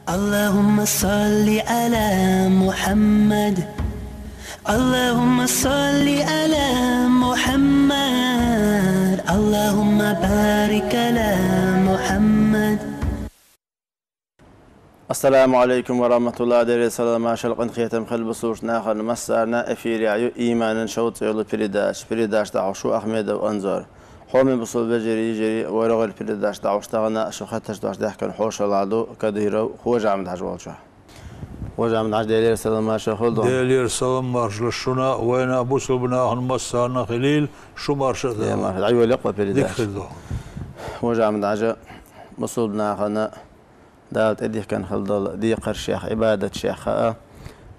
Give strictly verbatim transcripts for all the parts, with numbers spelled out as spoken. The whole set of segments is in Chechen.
اللهم صل على محمد. اللهم صل على محمد. اللهم بارك على محمد. Ассаламу алейкум ва рахматуллахи. Делера салам, маршал, къинхетам хилда бусалба нахана массарна. Эфире ю «Ийманан шовзткъа» йола передача. Передача дӀахьош ва Ахмедов Анзор. Хьоме бусалба вежарий, йижарий, вай рогӀера передача дӀахьош тахана шун хаттараш дош дехкан хьошалгӀа ду Кадыров Хож-Ахьмад-Хьажа волчохь. Хож-Ахьмад-Хьажа, Делера салам, маршал хилда. Делера салам, маршал шуна, вайна бусалба нахана массарна хилийла, шу марша а. Де, марша, дӀайолаяккха передача. Дика хилда. Хож-Ахьмад-Хьажа, бусалба нахана Дала тӀедихкина хила долу декхаршех, Ӏибадатшех хаа,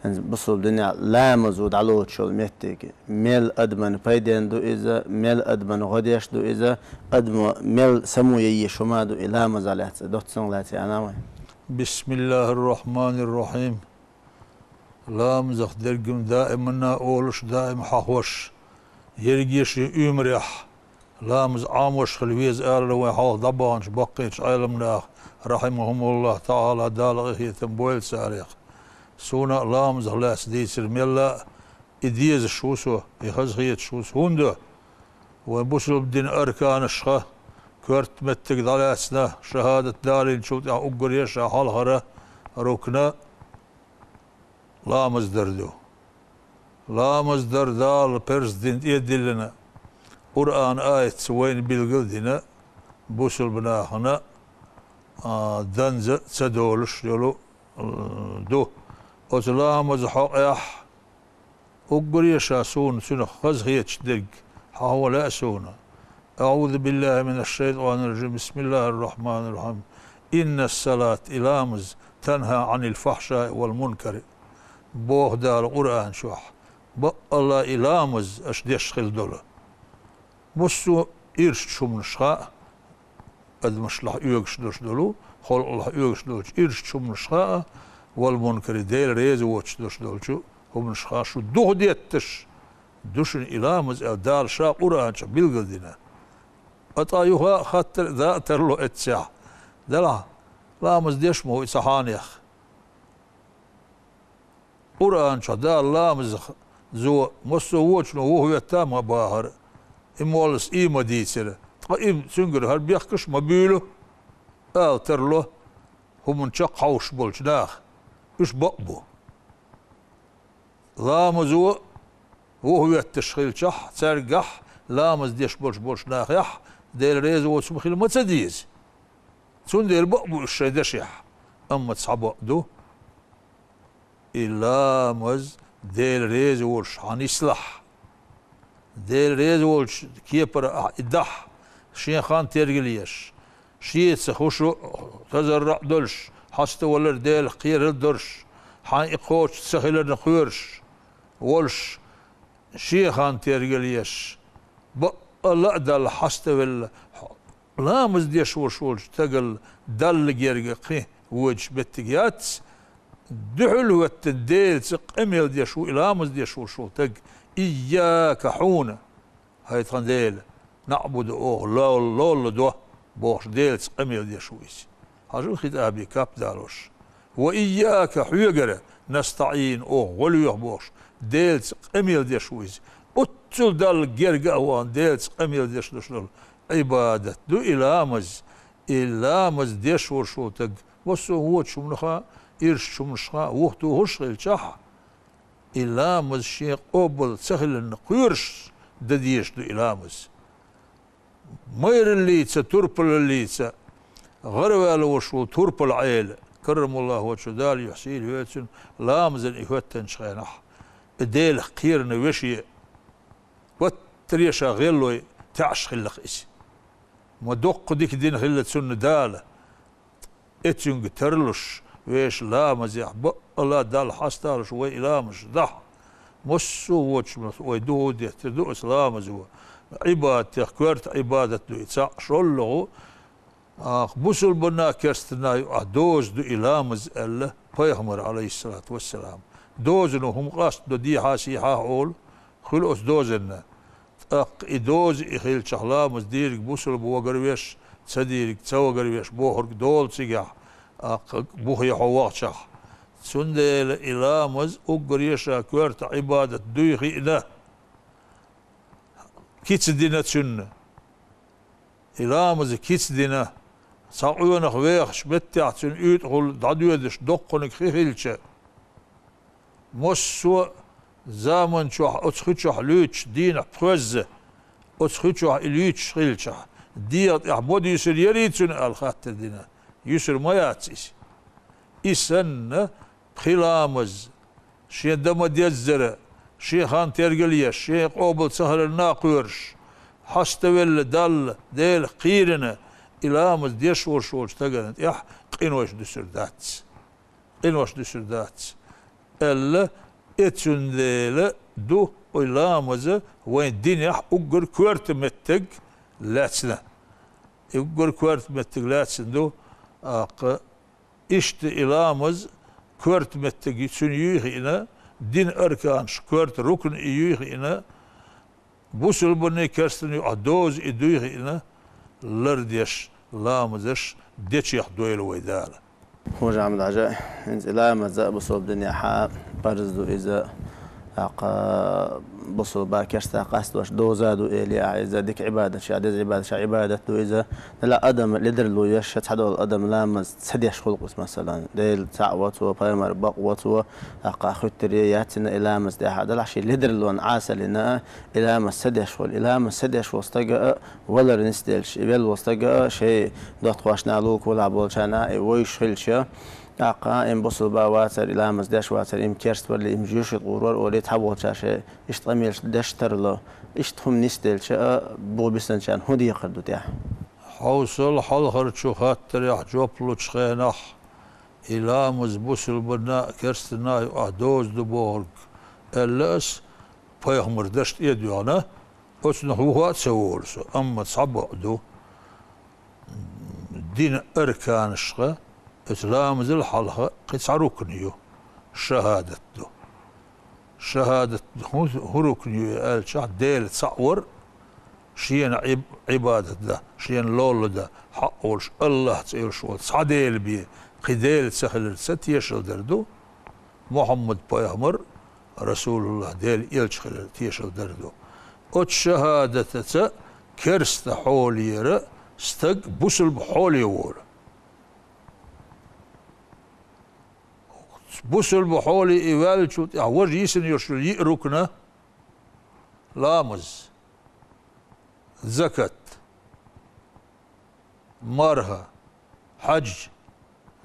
бусалба динехь ламазо дӀалоцуш йолу меттиг. Мел адамна пайденна ду иза, мел адамна гӀо деш ду иза, адамо мел само яйеш хӀума ду и ламазах лаьцна, доцца лаьцна аьлла вай. بسم الله الرحمن الرحيم. Ламазах дерг-м даиманна олуш, даим хьахош, ерриге шен уьймарехь, ламаз Ӏамош хила веза аьлла вайн хьалха дӀабаханчу баккхийчу Ӏеламнаха, рахьимахумуллахӀу таӀала, Дала къинхетам бойла царех. Суна а ламазах лаьцна дийцира мелла а, и дезаш ву со, и хазахеташ ву со. ХӀунда? Вайн бусалба динан арканашха коьрта меттиг дӀалаьцна, шахӀадат далийначул тӀаьхьа уггаре а ша хьалхара рукна ламаз дар ду. Ламаз дар Дала парз дина тӀе а диллина, Къуръан аятца вайна билгал а дина, бусалба нахана, а, данза ца долуш йолу, а, ду. Оцу ламаза хьокъехь уггаре а ша суна цуьнах хазахеташ дерг хьахо лаьа суна. أعوذ بالله من الشيطان الرجيم. بسم الله الرحمن الرحيم. إن الصلاة, и ламаз, تنهى عن الفحشاء والمنكر. Боху Дала Къуръан чохь. Баккъалла и ламаз аша деш хила долу. Массо а ирчачу хӀуманашха а, адамашлахь оьгуш долуш долу, халкъалахь оьгуш долчу ирчачу хӀуманашха а, вал мункари, Дела реза воцуш долуш долчу хӀуманашха а шу духадетташ ду шуна и ламаз аьлла, Дала Ша Къуръан чу билгалдина. Ткъа юха а хаттар а, даа а тарло эццехь. Делахь, ламаз деш ма ву и цхьа хьенех. Къуръан чохь Дала ламазах зо массо а вочуно вухаветтар а ма бахара, и моллас и ма дийцира. Ткъа и цуьнгара хӀара бехкаш а ма буьйлу, ала тарло хӀуманна чекххьовсуш болчу наха. Уьш бакъ бу. Ламазо вухаветташ хилчахь, цаьргахь, ламаз деш болуш болчу нахехь, Дела реза воцург хила ма ца деза. Цундела бакъ бу уьш шайн дашехь, амма цхьа бакъ ду. И ламаз Дела реза волуш хьан нислахь, Дела реза волчу кепара ахь и дахь, шен хан тергал еш, шеца хӀушу, тазарра а долуш, хьаставалар, Делах кхерар а долуш, хьан и кхочуш ца хиларна кхоьруш волуш, шен хан тергал еш, бакъалла а Далла хьаставелла, ламаз деш волуш волчу стагал Далла герга кхин воьдуш меттиг яц, дуьхьал а хӀоьттина Делаца къамел деш ву и ламаз деш волуш волу стаг, ийяка хьуна, хӀай тхан Дела, наӀбуду оха лол-, лолла до, бохуш Делаца къамел деш ву иза. Хьажал хитӀабе кап далош. Ва ийяка хьоьгара, настаӀин оха гӀо лоьху бохуш, Делаца къамел деш ву иза. Оццул Далла герга а вахана Делаца къамел деш долуш долу Ӏибадат ду и ламаз. И ламаз деш волуш волу стаг массо а вочу хӀуманах а, ирчачу хӀуманашха а вухатухуш хилчахь, и ламаз шен къобал ца хиларна кхоьруш дан дезаш ду и ламаз. Майраллица, турпалаллица гӀараваьлла волуш волу турпал Ӏела, каррамаллаху ваджаху, Дала юьхь сийна йойла цуьнан, ламазан и хӀоьттинчу хенахь, и Делах кхерина веше, ваттаре ша гӀеллой таьӀаш хилла-кх иза. Ма доккха дика дина хилла цунна Дала. Э, цуьнга тарлуш, вешан ламазехь бакъалла Далла хьасталуш вай и ламазаш дахь. Массо а вочу хӀуманах вай духу деттар ду оцу ламазо. Ӏибадатех коьрта Ӏибадат ду и цхьаъ, шоллагӀа, а, бусалбанна а, керстанна а юкъахь доза ду и ламаз аьлла Пайхамара, Ӏалайхиссалату вассалам. Дозано хӀума къастадо дехьа-сехьа а олу, хуьлу оцу дозанна. ТӀаккха и доза и хилчахь, ламаз дийриг бусалба вагарвеш, ца дийриг ца вагарвеш бохург долу цигахь. аккха бухе хьо вахчахь. Цундела и ламаз уггаре ша коьрта Ӏибадат дуй хиъна, кица дина цуьнан. И ламаз кица дина, цхьа къонах вехачу меттехь цуьнан уьйтӀахула дӀадоьдуш доккханиг хи хилча, массо а заман чохь оцу хи чохь луьйчуш дийнахь пхоьзза, оцу хи чохь и луьйчуш хилчахь, дегӀан тӀехь ма дуьйсур ярий цуьнан аьлла хаттар дина. Юьсур ма яц иза. И санна, пхи ламаз, шен дан ма-деззара, шен хан тергал еш, шен къобал ца хиларна а кхоьруш, хьаставелла Далла, Делах кхийрина, и ламаз деш волуш волчу стагана тӀехь къинош дуьсур дац. Къинош дуьсур дац, аьлла, и цундела ду и ламаз вайн динехь уггар коьрта меттиг лаьцна. И уггар коьрта меттиг лаьцна ду, аккха, иштта и ламаз коьрта меттиг цуьнан юй хиъна, дин арканаш коьрта рукн и юй хиъна, бусулбанний керстаний юкъахь доза и дуй хиъна, лардеш ламазаш дечех дойла вай Дала. Хожа Ахьмад-Хьажа, хӀинца и ламаз а бусулба динехьа парз ду иза, тӀаккха бусулба керста къастош доза ду эли ахь иза, дика Ӏибадат ша, деза Ӏибадат ша, Ӏибадат ду иза. Делахь адам ледарло еш, цхьадолу адам ламаз ца деш хуьлу-кх иза, масалан, Дела цхьаъ ву цо, пайхамар бакъ ву цо, тӀаккха хуьттур яц цуьнан и ламаз тӀехь. Делахь шен ледарлонна Ӏесаллина, и ламаз ца деш волу, и ламаз ца деш волу стага а валар нисделча, и велла волу стага а шайн доттагӀашна, лулахь болчарна а и вевзаш хилча, тӀаккха и бусулба вацара, и ламаз деш вацара, и керста вара, и жуьгтий гӀур вара олий, цхьаболчара шайн иштта къамелаш деш тарло. Иштта хӀума нисделча а, бухбисинчарна хӀун декхар ду тӀехь? Хьовсал, хьалхарчу хаттарехь жоп лучу хенахь, и ламаз бусулбанна а, керстанна а юкъахь доза ду бохург аьлла ас, пайхамар дашна тӀе а доьгӀна, оцунах вуха а ца волу со, амма цхьа бакъ ду. Дин арканашха, оцу ламазал хьалха кхин цхьа рукн ю, шахӀадат ду. ШахӀадат хӀун, хӀун рукн ю аьлчахь, Дела цхьаъ вар, шена Ӏиб-, Ӏибадат дан, шена лолла дан хьакъ волуш, АллахӀ цӀе йолуш волу цхьа Дела бен кхин Дела ца хиларца тешалла дар ду. Мухьаммад-пайхамар, расулуллахӀ, Делан элча хилар тешалла дар ду. Оцу шахӀадатаца керста хьолера стаг бусулба хьоле волу. Бусулба хьоле и ваьллачул тӀаьхьа важа йисина йолуш йолу йиъ рукн: ламаз, закат, марха, хьаьж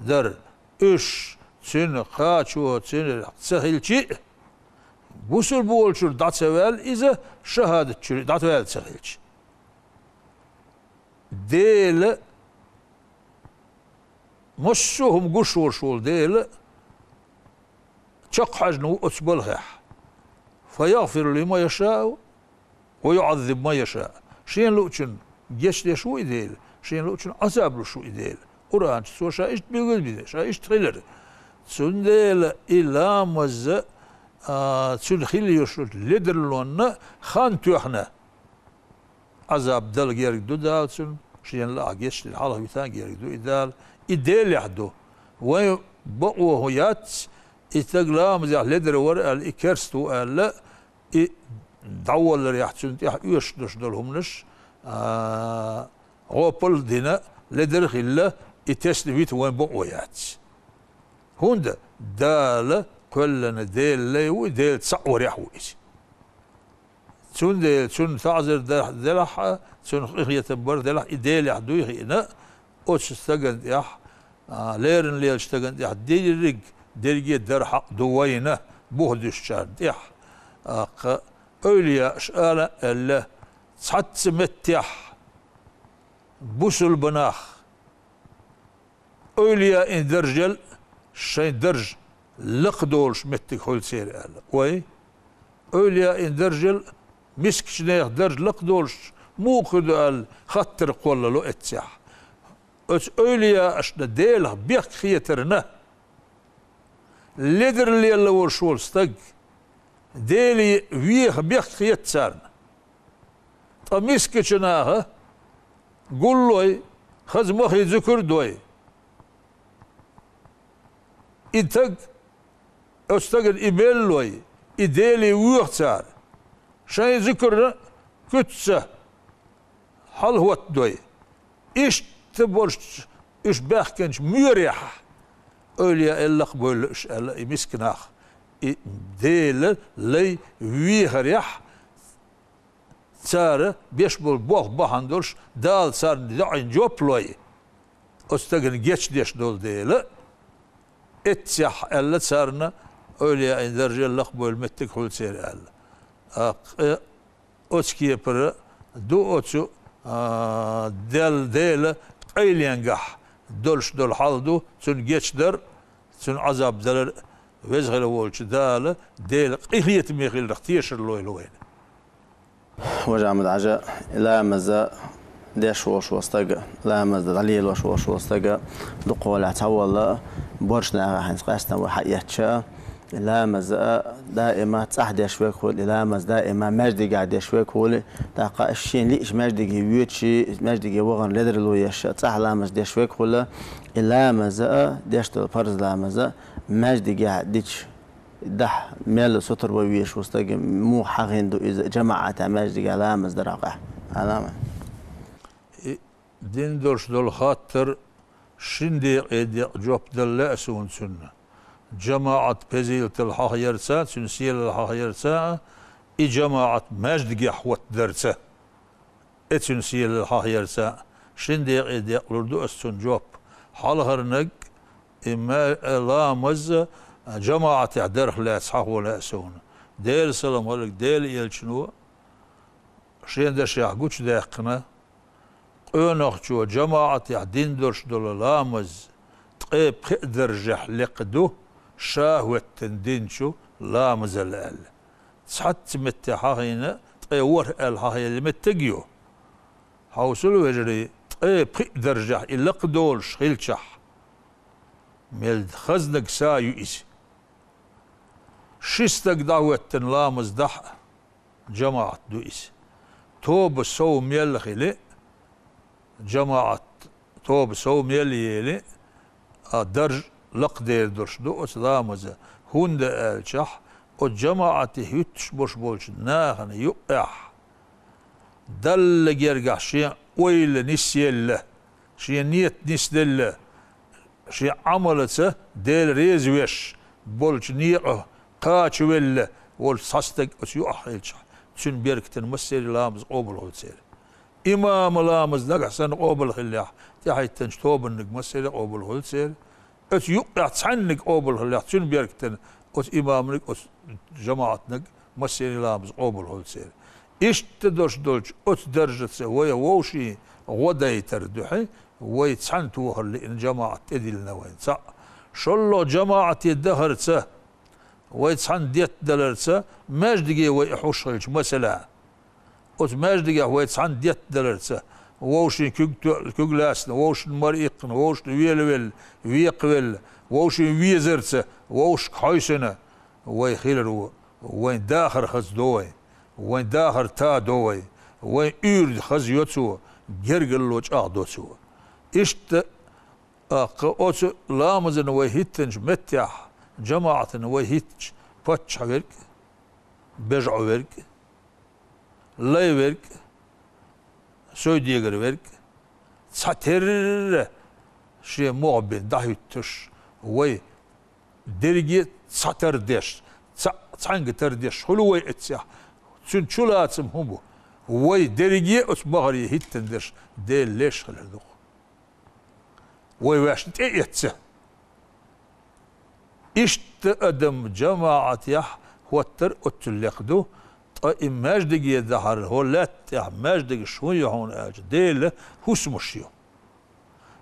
дар, уьш цуьнан кхачо цуьнан ца хилчи а, бусулба волчуьра дӀа ца ваьлла иза, шахӀадат чуьра дӀа ца ваьлла ца хилча. Дела, массо а хӀума гуш волуш волу Дела чекххьаьжна ву оцу балхехь. «Фа ягӀфиру лиман яшаъу ва юӀаззибу ман яшаъ». Шена луучунна гечдеш ву и Дела, шена луучунна Ӏазап луш ву и Дела. Къуръан чу цо ша иштта билгалбина, ша иштта хилар. Цундела и ламаз а, цуьнан хила йолуш ледарлонна хан тоьхна, Ӏазап дала герга ду Дала цунна, шена лаахь гечдина хьалха витан герга ду и Дала. И Делехь ду. Вайн бакъо хӀун яц, и стаг ламазехь ледар вара аьлла, и керста ву аьлла, и дӀаволларехь цунна тӀехь оьшуш долуш долу хӀуманаш, а, гӀопал а дина, ледар а хилла, и тесна вита вайн бакъо яц. ХӀунда Дала кхоьллина Делан лай ву, и Дела цхьаъ варехь ву иза. Цундела цунна таӀзар дар делахь а, цунна къинхетам бар делахь а, и Делехь дуй хиъна, оцу стагана тӀехь, а, леррина лелачу стагана тӀехь дерриг, дерриге а дар хьакъ ду вайна, буха дуьсучарна тӀехь. ТӀаккха эвлияаш ала а аьлла, цхьацца меттехь бусулба нах, эвлияийн даржал шайн дарж лакхадолуш меттиг хуьлу церан аьлла. Вай, эвлияийн даржал мискачу нехан дарж лакхадолуш муха хир ду аьлла, хаттар кхоллало эццехь. Оцу эвлияашна Делах бехк хетарна, ледар лелла волуш волу стаг, Деле веха бехк хета царна. Ткъа мискачу наха гуллой, хаза махий зуькар дой, И таг, оцу стагана и мел лой, и Деле воьху цара. Шайн зуькарна куьцца хьалахӀоттадой. Иштта болуш уьш баьхкинчу муьрехь, эвлаяэла лакхабевлла уьш аьлла, и миска нах, и Делан лай вехарехь, цара беш болу болх бахьана долуш, Дала царна доӀина жоп лой, оцу стагана гечдеш долу дела, эццехь аьлла царна, эвлаяийн даржел лакхабевлла меттиг хуьлу церан аьлла. ТӀаккха оцу кепара ду оцу, а, Дел-, Делан къайленгахь долуш долу хьал ду, цунна гечдар, цунна Ӏазаб далар, веза хила волчу Дала, Делан къинхетаме хиларх тешар лойла вайна. Важа Ахьмад-Хьаьжа, ламаз деш волуш волу стаг, ламаз дӀалелош волуш волу стаг, дукхахволахь цхьаволу борша нахана хӀинца къаьстина вай хьаэцча, ламаз даима цӀахь деш верг хуьлу, и ламаз даима маьждигехь деш верг хуьлу, тӀаккха шена лиъча маьждиге воьдуш, маьждиге вахана ледарло еш, цӀахь ламаз деш верг хуьлу, и ламаз, деш долу парз ламаз, маьждигехь дича, дахь мел сутара ван везаш ву стаг, муха хьахийна ду иза, жамаӀатехь маьждигехь ламаз дархьама? Алама. И дина долуш долу хаттар шин декъе декъа жоп дала лаьа суна цунна. ЖамаӀат пезилтал хьахаярца, цуьнан сийлал хьахаярца, и жамаӀат маьждигехь хӀоттадарца. Эцуьнан сийлалла хьахъярца шин декъе декъалур ду ас цунна жоп. Хьалхарнаг, и ма-, ламаз жамаӀатехь дарх лаьцна хьахо лаьа суна. Делан салам хиларг Делан элчано шен дашехь гучудаьккхина, къонахчо жамаӀатехь дина долуш долу ламаз ткъе пхеа даржехь лекха ду, ша хӀоьттина динчу ламазал аьлла. Цхьацца метте хьахийна, ткъе ворхӀ аьлла хьахийна меттиг ю. Хьовсал, вежарий, ткъе пхиъ даржехь и лакхадолуш хилчахь, мел хазнаг са ю иза. Ши стаг дӀахӀоьттина ламаз дахь а, жамаӀат ду иза. Тоба сов мел хили, жамаӀат тоба сов мел ели, а дарж лакхадер долуш ду оцу ламаза, хӀунда аьлчахь, оцу жамаӀате хӀуьттуш болуш болчу нахана юкъехь, Далла гергахь шен ойла нисъелла, шен нийят нисделла, шен Ӏамалаца Дела реза веш болчу некъа кхачавелла волчу цхьа стаг оцу юкъахь хилчахь, цуьнан беркатана массеран ламаз къобал хуьлу церан. Имама ламаз нагахь санна къобал хиллехь, тӀехӀиттинчу тобанниг массеран къобал хуьлу церан. Оцу юкъехь цхьаьнниг къобал хиллехь, цуьнан беркатана оцу имамниг, оцу жамаӀатниг массеран ламаз къобал хуьлу церан. Иштта долуш долчу оцу даржаца вай вовшийн гӀо дайтар дуьхьа, вай цхьаьна тохар лиъна жамаӀат тӀедиллина вайна цхьаъ. ШоллагӀа, жамаӀате дахарца, вай цхьаьна деттадаларца, маьждиге вай хьуш хилча, масала, оцу маьждигехь вай цхьаьна деттадаларца, вовшийн куьг то-, куьг лаьцна, вовшашна мара иккхина, вовшашна велавелла, векхавелла, вовшийн везарца, вовшашка хьовсийна вай хилар ву, вайн дахар хаза до вайн, вайн дахар та до вайн, вайн уьйрда хаза йо цо, гергарло чӀагӀдо цо. Иштта, тӀаккха оцу ламазана вай хӀиттинчу меттехь, жамаӀатана вай хӀиттича, паччахь верг, бежӀо верг, лай верг, сой дегар верг, цхьатерра шен могӀа бен дӀахӀуьттуш, вай дерриге цхьа тардеш, цхьа-, цхьаьнга тардеш хуьлу вай эццехь. Цуьнан чулацам хӀун бу? Вай дерриге оцу могӀаре хӀиттина дерш Делан леш хилар ду-кх. Вай ваьшна тӀеэцна. Иштта адам жамаӀатехь хӀоттар оццул лекха ду, ткъа и маьждиге дахьар, хӀо лаьтта тӀехь маьждигаш хӀун ю хьуна аьлча, Делан хӀусамаш ю.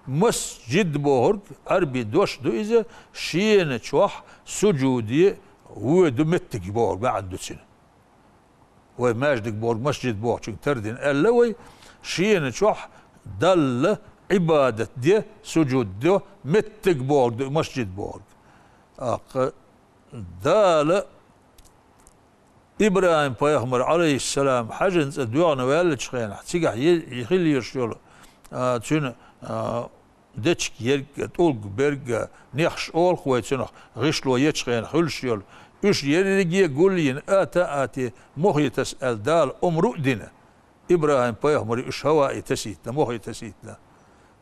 Масжид бохург, Ӏарбийн дош ду иза, шена чохь сужуде воьду меттиг бохург маьӀна ду цуьнан. Вай маьждиг бохург масжид бохучуьнга тардина аьлла вай, шена чохь Далла Ӏибадат де, сужуд де меттиг бохург ду масжид бохург. ТӀаккха Дала ИбрахӀим-пайхамар, Ӏалайхиссалам, хьаьжин цӀа доьгӀна ваьллачу хенахь, цигахь е-, е-, хила езаш йолу, а, цуьнан, а, дечка ерг а, тӀулг берг а, нехаш олу вай цунах, гӀишло ечу хенахь хуьлуш йолу. Уьш ерриге а гулйина, ата а атий, мохе таса аьлла, Дала омра а дина. ИбрахӀим-пайхамаре уьш хӀаваъе тасийтина, мохе тасийтина.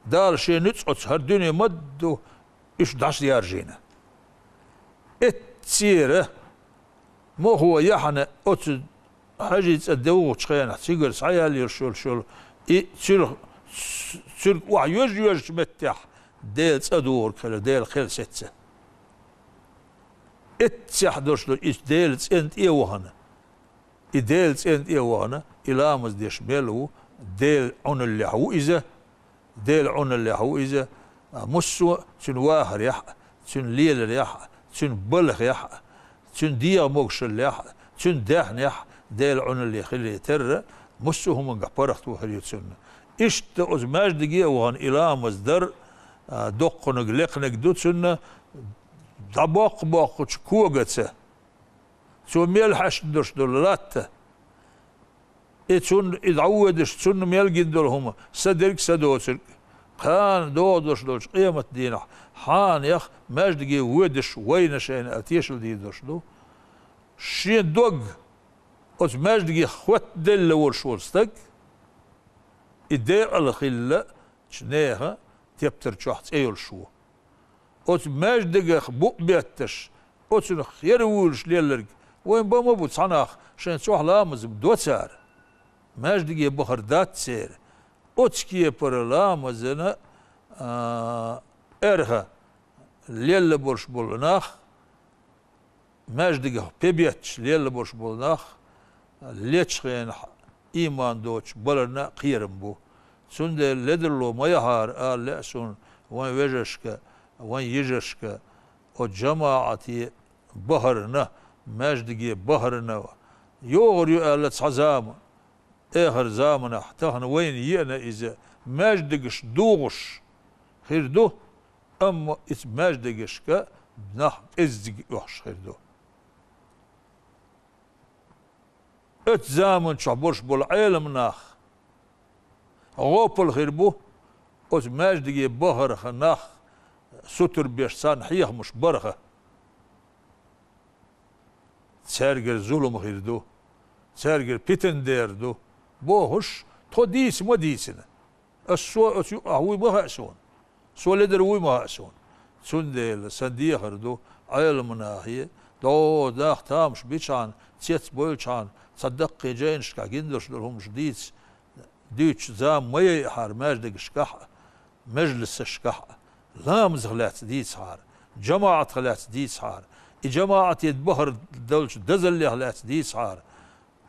Дала шен нуьцкъаца хӀара дуьне ма-дду, уьш дӀасаяржийна. Эццера мохо яхьна оцу Хьаьжин цӀа догӀучу хенахь, цигара схьаяьлла йолуш йолу, и цуьрг, цуьрг охьайоьжна-йоьжначу меттехь Делан цӀа догӀург хилла, Делан кхел сецна. Эццехь долуш ду иза Делан цӀенна тӀе а вахана. И Делан цӀенна тӀе а вахана, и ламаз деш мел ву, Делан Ӏуналлехь ву иза, Делан Ӏуналлехь ву иза, а, массо а цуьнан вахарехь а, цуьнан леларехь а, цуьнан балхехь а, цуьнан дегӀан могушаллехь а, цуьнан даьхнехь а Делан Ӏуналле хиларе терра, массо а хӀумангахь паргӀат ву хир ю цунна. Иштта оцу маьждиге а вахана и ламаз дар, а, доккханиг, лекханиг ду цунна, дӀабоккху-боккхучу когаца. Цо мел хьаьшна долуш долу латта, и цунна, и дӀавоьдуш, цунна мел гина долу хӀума, са дерг, са доцург, кхана догӀу долуш долчу къематан дийнахь, хьанех маьждиге воьдуш вайна шайна аьлла тешалла дийр долуш ду. Шен дог оцу маьждигех хӀоттаделла волуш волу стаг, и декъала хиллачу нехан тептар чохь цӀе йолуш ву. Оцу маьждигах букъ бетташ, оцунах хервуьйлуш лелларг вайн бан ма бу, цхьа нах шайн цохь ламаз до цара. Маьждиге бахар дац церан. Оцу кепара ламазана, а, аьрха лелла болуш болу нах, маьждигах пе бетташ лелла болуш болу нах, лечу хенахь ийман доцуш баларна а кхерам бу. Цундела ледарло ма яхьара, ала лаьа суна, вайн вежаршка, вайн йижаршка, оцу жамаӀате бахарна, маьждиге бахарна. ЙогӀур ю аьлла цхьа зама, эхар заманахь, тахана вайна еана иза, маьждигаш дугӀуш хир ду, амма иза маьждигашка нах кӀеззиг оьхуш хир ду. Оцу заман чохь болуш болу Ӏелам нах гӀопал хир бу, оцу маьждиге бахарх нах сутар беш царна хьехамаш барх. Цаьргара зулам хир ду, цаьргара питан дер ду, бохуш, тхо дийца ма дийцина. Ас со оцу юкъахь вуй ма хаьа суна. Со ледар вуй ма хаьа суна. Цундела сан дехар ду Ӏелам нахе, догӀу нах тамаш бичхьана, цец бойлучхьана, цхьа даккхий жайнашкахь гина долуш долу хӀумаш дийца, дуьйцуш зама ма яйахьара маьждигашкахь а, мажлисашкахь а, ламазах лаьцна дийцахьара, жамаӀатах лаьцна дийцахьара, и жамаӀате бахар долчу дазаллех лаьцна дийцахьара.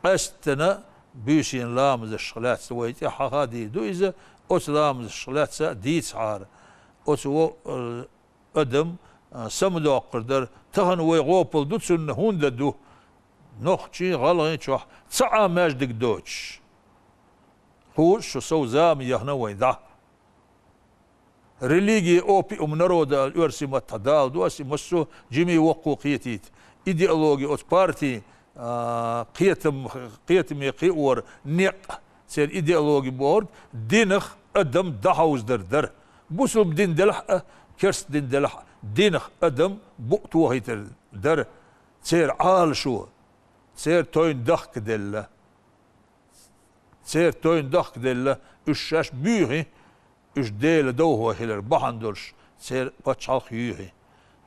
Къаьсттина буьйсанна ламазашха лаьцна вай тӀаьхьа хьаха дийр ду иза, оцу ламазашха лаьцна а дийцахьара. Оцу во-, э, адам, э, самадоккхур дара, тахана вай гӀопал ду цунна, хӀунда ду? Нохчийн, гӀалгӀайн чохь цхьа а маьждиг доцуш. Кхуза шу сов зама яхна вайн дӀа. Религия опиум народа аьлла оьрсийн маттахь даладо ас и массо а жимий воккхо кхетийта. Идеология оцу партийн, а, кхетам-, кхетаме кхиоран некъ, церан идеология бохург динах адам дӀахьовзадар дара. Бусулба дин делахь а, керста дин делахь а, динах адам букъ тохийтар дара церан Ӏалашо, церан тойн дахка делла. Церан тойн дахка делла, уьш шаьш буьйхи, уьш Делан довхой хилар бахьана долуш, церан пачхьалкх юьйхи.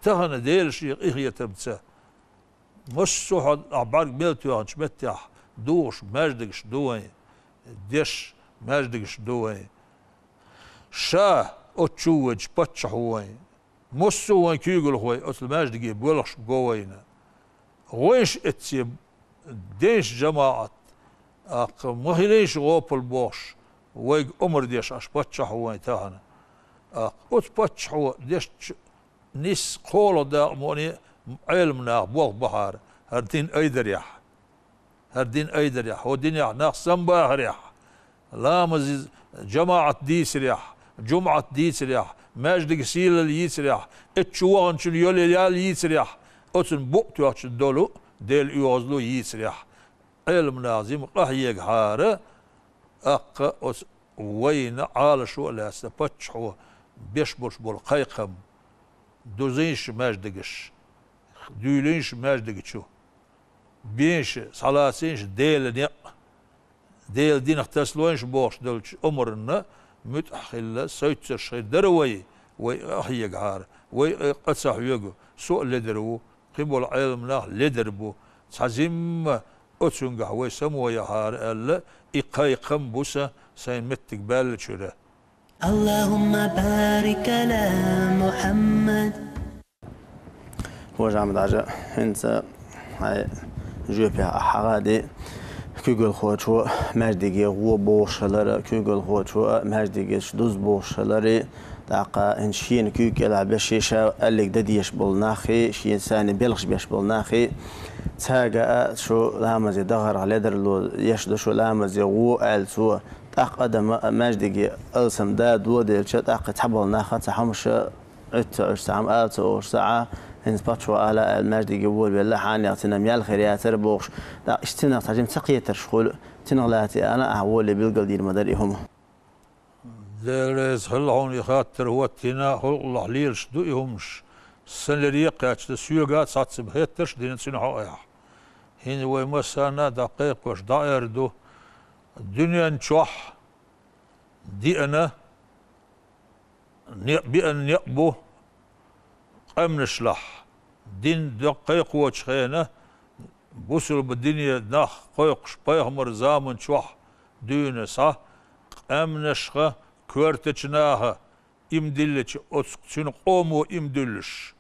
Тахана Дела Шен къинхетамца, массо а хьо ахь бӀаьрг мел тоьхначу меттехь дугӀуш маьждигаш ду вайн, деш маьждигаш ду вайн. Ша оцу чу воьдучу паччахьо вайн. Массо а вайн куьйгалхой оцу маьждиге боьлхуш го вайна. Вайша эцце, дайша жамаӀат, аккха, ма хилийша гӀопал бохуш, вайга омра деш Ӏаш паччахь ву вайн тахана. Аккха, оцу паччахьо дешча, нисса кхоалгӀа дакъа моне Ӏелам наха болх бахьара, хӀара дин айдарехь. ХӀара дин айдарехь, хӀо динехь нах самбахарехь, ламаз, жамаӀат дийцарехь, жумӀат дийцарехь, маьждиг сийлалла йийцарехь, эцчу ваханчун йоле ял йийцарехь, оцун букъ тоьхчун долу Делан оьгӀазло йийцарехь. Ӏелам наха зима къахьегахьара, аккха оцу вайна Ӏалашо а лаьцна, паччахьо беш болуш болу кхайкхам, дузийша маьждигаш, дуьйлийша маьждига чу, бийша, схьалацийша Делан некъ, Делан динах тасалойша бохуш долчу омранна муьтӀахь хилла, соцуш хир дара вай, вай къа хьегахьара, вай къа ца хьоьгу, со а ледара ву, кхин болу Ӏеламнах ледара бу, цхьа зимма оцуьнгахь вай само яхьара аьлла, и кхайкхам бу сан, сайн меттиг баьллачуьра. اللهم بارك على محمد. Хожа Ахьмад-Хьаьжа, хӀинца хьайн жоьпехь ахьа хьагӀаде, куьйгалхочо маьждиге гӀо бохуш хилар, куьйгалхочо маьждигаш дуза бохуш хилар, тӀаккха хӀинца шена куьйга кӀелахь беш, ша аьлларг дан дезаш болу нахе, шен царна белхаш беш болу нахе, цаьрга а шу ламазе дахарх ледарло еш ду, шу ламазе гӀо аьлла цо, тӀаккха адам а маьждиге алсам да доделча, тӀаккха цхьаболу наха цхьа хӀумаш Ӏуьтту Ӏуьш цхьа хӀума ала ца олуш ца Ӏа, хӀинца паччахьо ала аьлла маьждиге волавелла, хьанех цуьнан ял хир яцара бохуш, тӀаккха иштта цуьнах цхьа жимма ца кхетарш хуьлу, цуьнах лаьцна ана ахьа волавелла билгал дийр ма дара и хӀума. Дела реза хила хьуна и хаттар хӀоттийна, халкъалахь лелаш ду и хӀумаш. Сан леррина кхаьчна, соьга а цхьацца хеттарш а дина цуьнан хьокъехь. ХӀинца вай массарна а дӀакхайкхош дӀаэр ду, дуьнен чохь деана некъ, беана некъ бу къаьмнашлахь. Дин даккхайкхочу хенахь, бусулба дине нах кхойкхуш пайхамар заман чохь дуьйна схьа, къаьмнашха, коьртачу наха им диллича, оцу цуьнан къомо им дуьллуш.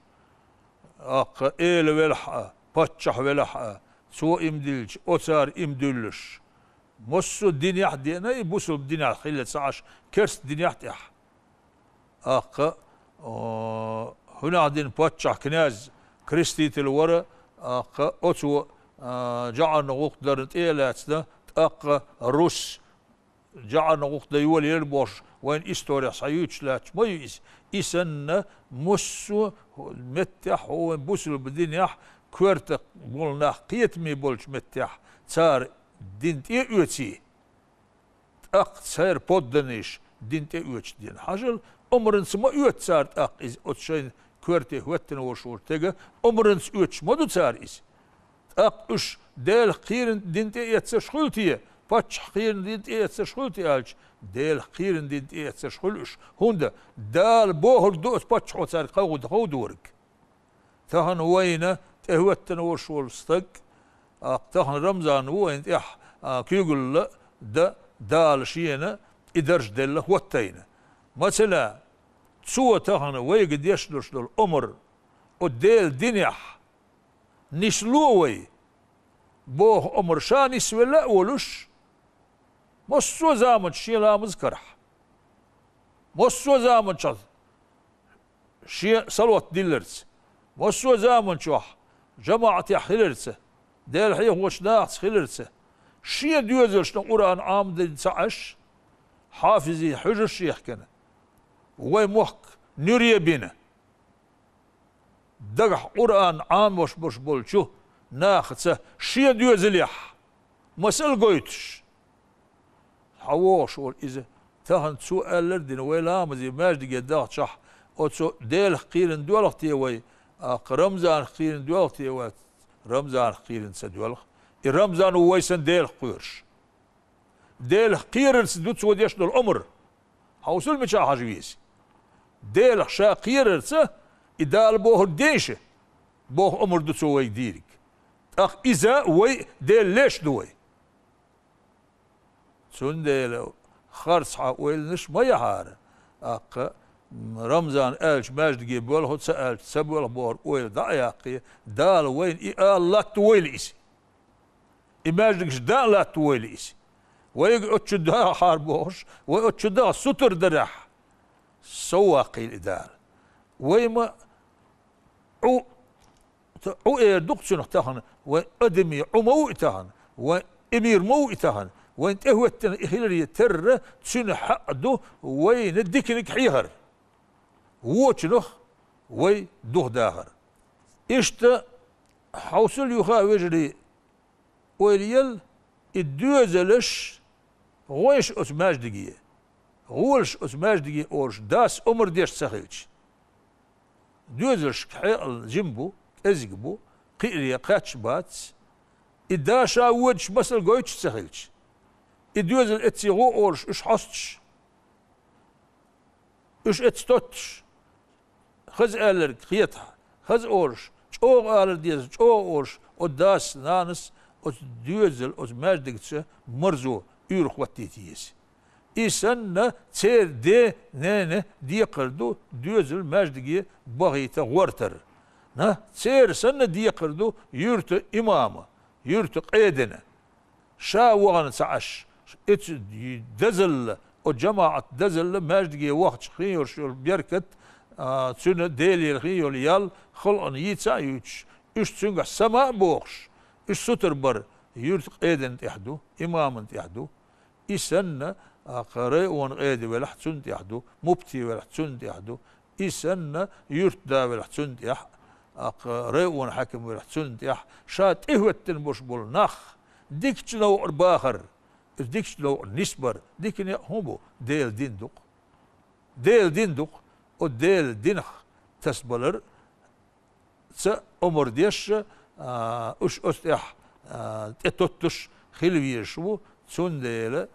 ТӀаккха эла велахь а, паччахь велахь а, цо им диллича, оцара им дуьллуш. Массо а динехь а деана, и бусулба динехь хилла ца Ӏаш, керста динехь а тӀехь. ТӀаккха, о, хӀунех дина паччахь, князь, креститель вара, тӀаккха оцо, а, жаӀарна гӀуллакх дарна тӀе а лаьцна, тӀаккха рус жаӀарна гӀуллакх дан йолаелла бохуш, вайн историхь схьаюьйцуш лаьтташ ма ю иза. И санна, массо а меттехь, хӀо вайн бусулба динехь, коьрта болу нах кхетаме болчу меттехь, цара дин тӀе а оьций, тӀаккха церан подданнаш дин тӀе оьцуш дина. Хьажал, омранца ма оьцу цара тӀаккха иза, оцу шайн коьрте хӀоьттина волуш волу стага, омранца оьцуш ма ду цара иза. ТӀаккха уьш Делах кхийрина дин тӀе эцнарш хуьлу те, паччахь кхийрина дин тӀе эцнарш хуьлу те аьлча, Делах кхийрина дин тӀе эцнарш хуьлу уьш. ХӀунда Дала бохург ду оцу паччахьо цаьрга ховду-, ховдориг. Тахана вайна тӀехӀоьттина волуш волу стаг, а, тахана Рамзан ву вайна тӀехь, а, куьйгалла дан Дала шена и дарж делла хӀоттайна. Масала, цо тахана вайга деш долуш долу омра, о Делан динехь нисло вай, боху омра ша нисвелла а волуш, массо а заманчохь шен ламаз карахь, массо а заманчохь шен салот дилларца, массо а заманчохь жамаӀатехь хиларца, Дела хьехочу нахаца хиларца, шен доьзалшна Къуръан Ӏамадина ца Ӏаш, хьафизийн хьуьжарш а ехкина, вай мохк нуьре бина, дагахь Къуръан Ӏамош болуш болчу нахаца шен доьзалехь масал гойтуш, схьавогӀуш волу иза. Тахана цо аьллар а дина, вай ламазе маьждиге дахчахь, оцу Делах кхийрина доьлху те вай, а, Рамзанах кхийрина доьлху те вай, Рамзанах кхийрина ца доьлху. И Рамзан ву вай санна Делах кхоьруш. Делах кхерарца ду цо деш долу омра. Хьовсал, мичахь хьажа веза. Делах ша кхерарца, и Дала бохург дайша, боху омра ду цо вайга дийриг. ТӀаккха иза вай Делан леш ду вай. Цундела харцхьа ойланаш ма яхьара. ТӀаккха Рамзан аьлча маьждиге боьлху, ца аьлча ца боьлху бохург ойла дӀа а яккхий, Дала вайна и ала латтавойла иза. И маьждигаш дан а латтавойла иза. Вайга оцу чу дахахьара бохуш, вай оцу чу даха сутара дарехь, сов ваккхийла и Дала. Вай ма Ӏу, Ӏу эр ду-кх цунах тахана, вайн адамийн Ӏу ма ву и тахана, вайн эмир ма ву и тахана, вайн тӀехӀоьттина и хиларе терра, цуьнан хьакъ ду вайна диканиг хьехар. Вочунах вай духадахар. Иштта хьовсал, юха а вежарий, ойла ел, и доьзалш гӀойша оцу маьждиге. гӀолаш оцу маьждиге олуш дас омра деш ца хилча. Доьзалшка хьекъал жима бу, кӀезиг бу, кхиаре кхаьчча бац. И да ша водаш масал гойтуш ца хилча. И доьзал эццехь гӀо олуш уьш хьостуш. Уьш эцца тоттуш, хаза аьлларг хетахь, хаза олуш, чӀогӀа алар деза, чӀогӀа олуш, оцу дас, нанас оцу доьзал, оцу маьждигца марзо, уьйр хӀоттийта еза. И санна, церан ден, ненан декхар ду доьзал маьждиге бахийта гӀортар. На, церан санна декхар ду юьртан имама, юьртан къедина. Ша вахана ца Ӏаш, оцу дазалла, оцу жамаӀат дазалла, маьждиге вахча хин йолуш йолу беркат, а, цуьнан Делера хин йолу ял халкъана йийца а юьйцуш, уьш цуьнгахь сама а бохуш, уьш сутара бар юьртан къедина тӀехь ду, имамна тӀехь ду. И санна, а, кха районан къеда велахь, цунна тӀехь ду, муфти велахь, цунна тӀехь ду, и санна, юьртда велахь, цунна тӀехь, а, кха районан хьаькам велахь, цунна тӀехь, ша тӀехӀоьттина болуш болу нах, дикачу новкъара бахар, иза дикачу новкъара нисбар, дика некъ хӀун бу? Делан дин ду-кх. Делан дин ду-кх, оцу Делан динах тасабалар, ца омра деш, а, уьш оцу тӀехь, а, тӀетоттуш хила везаш ву, цундела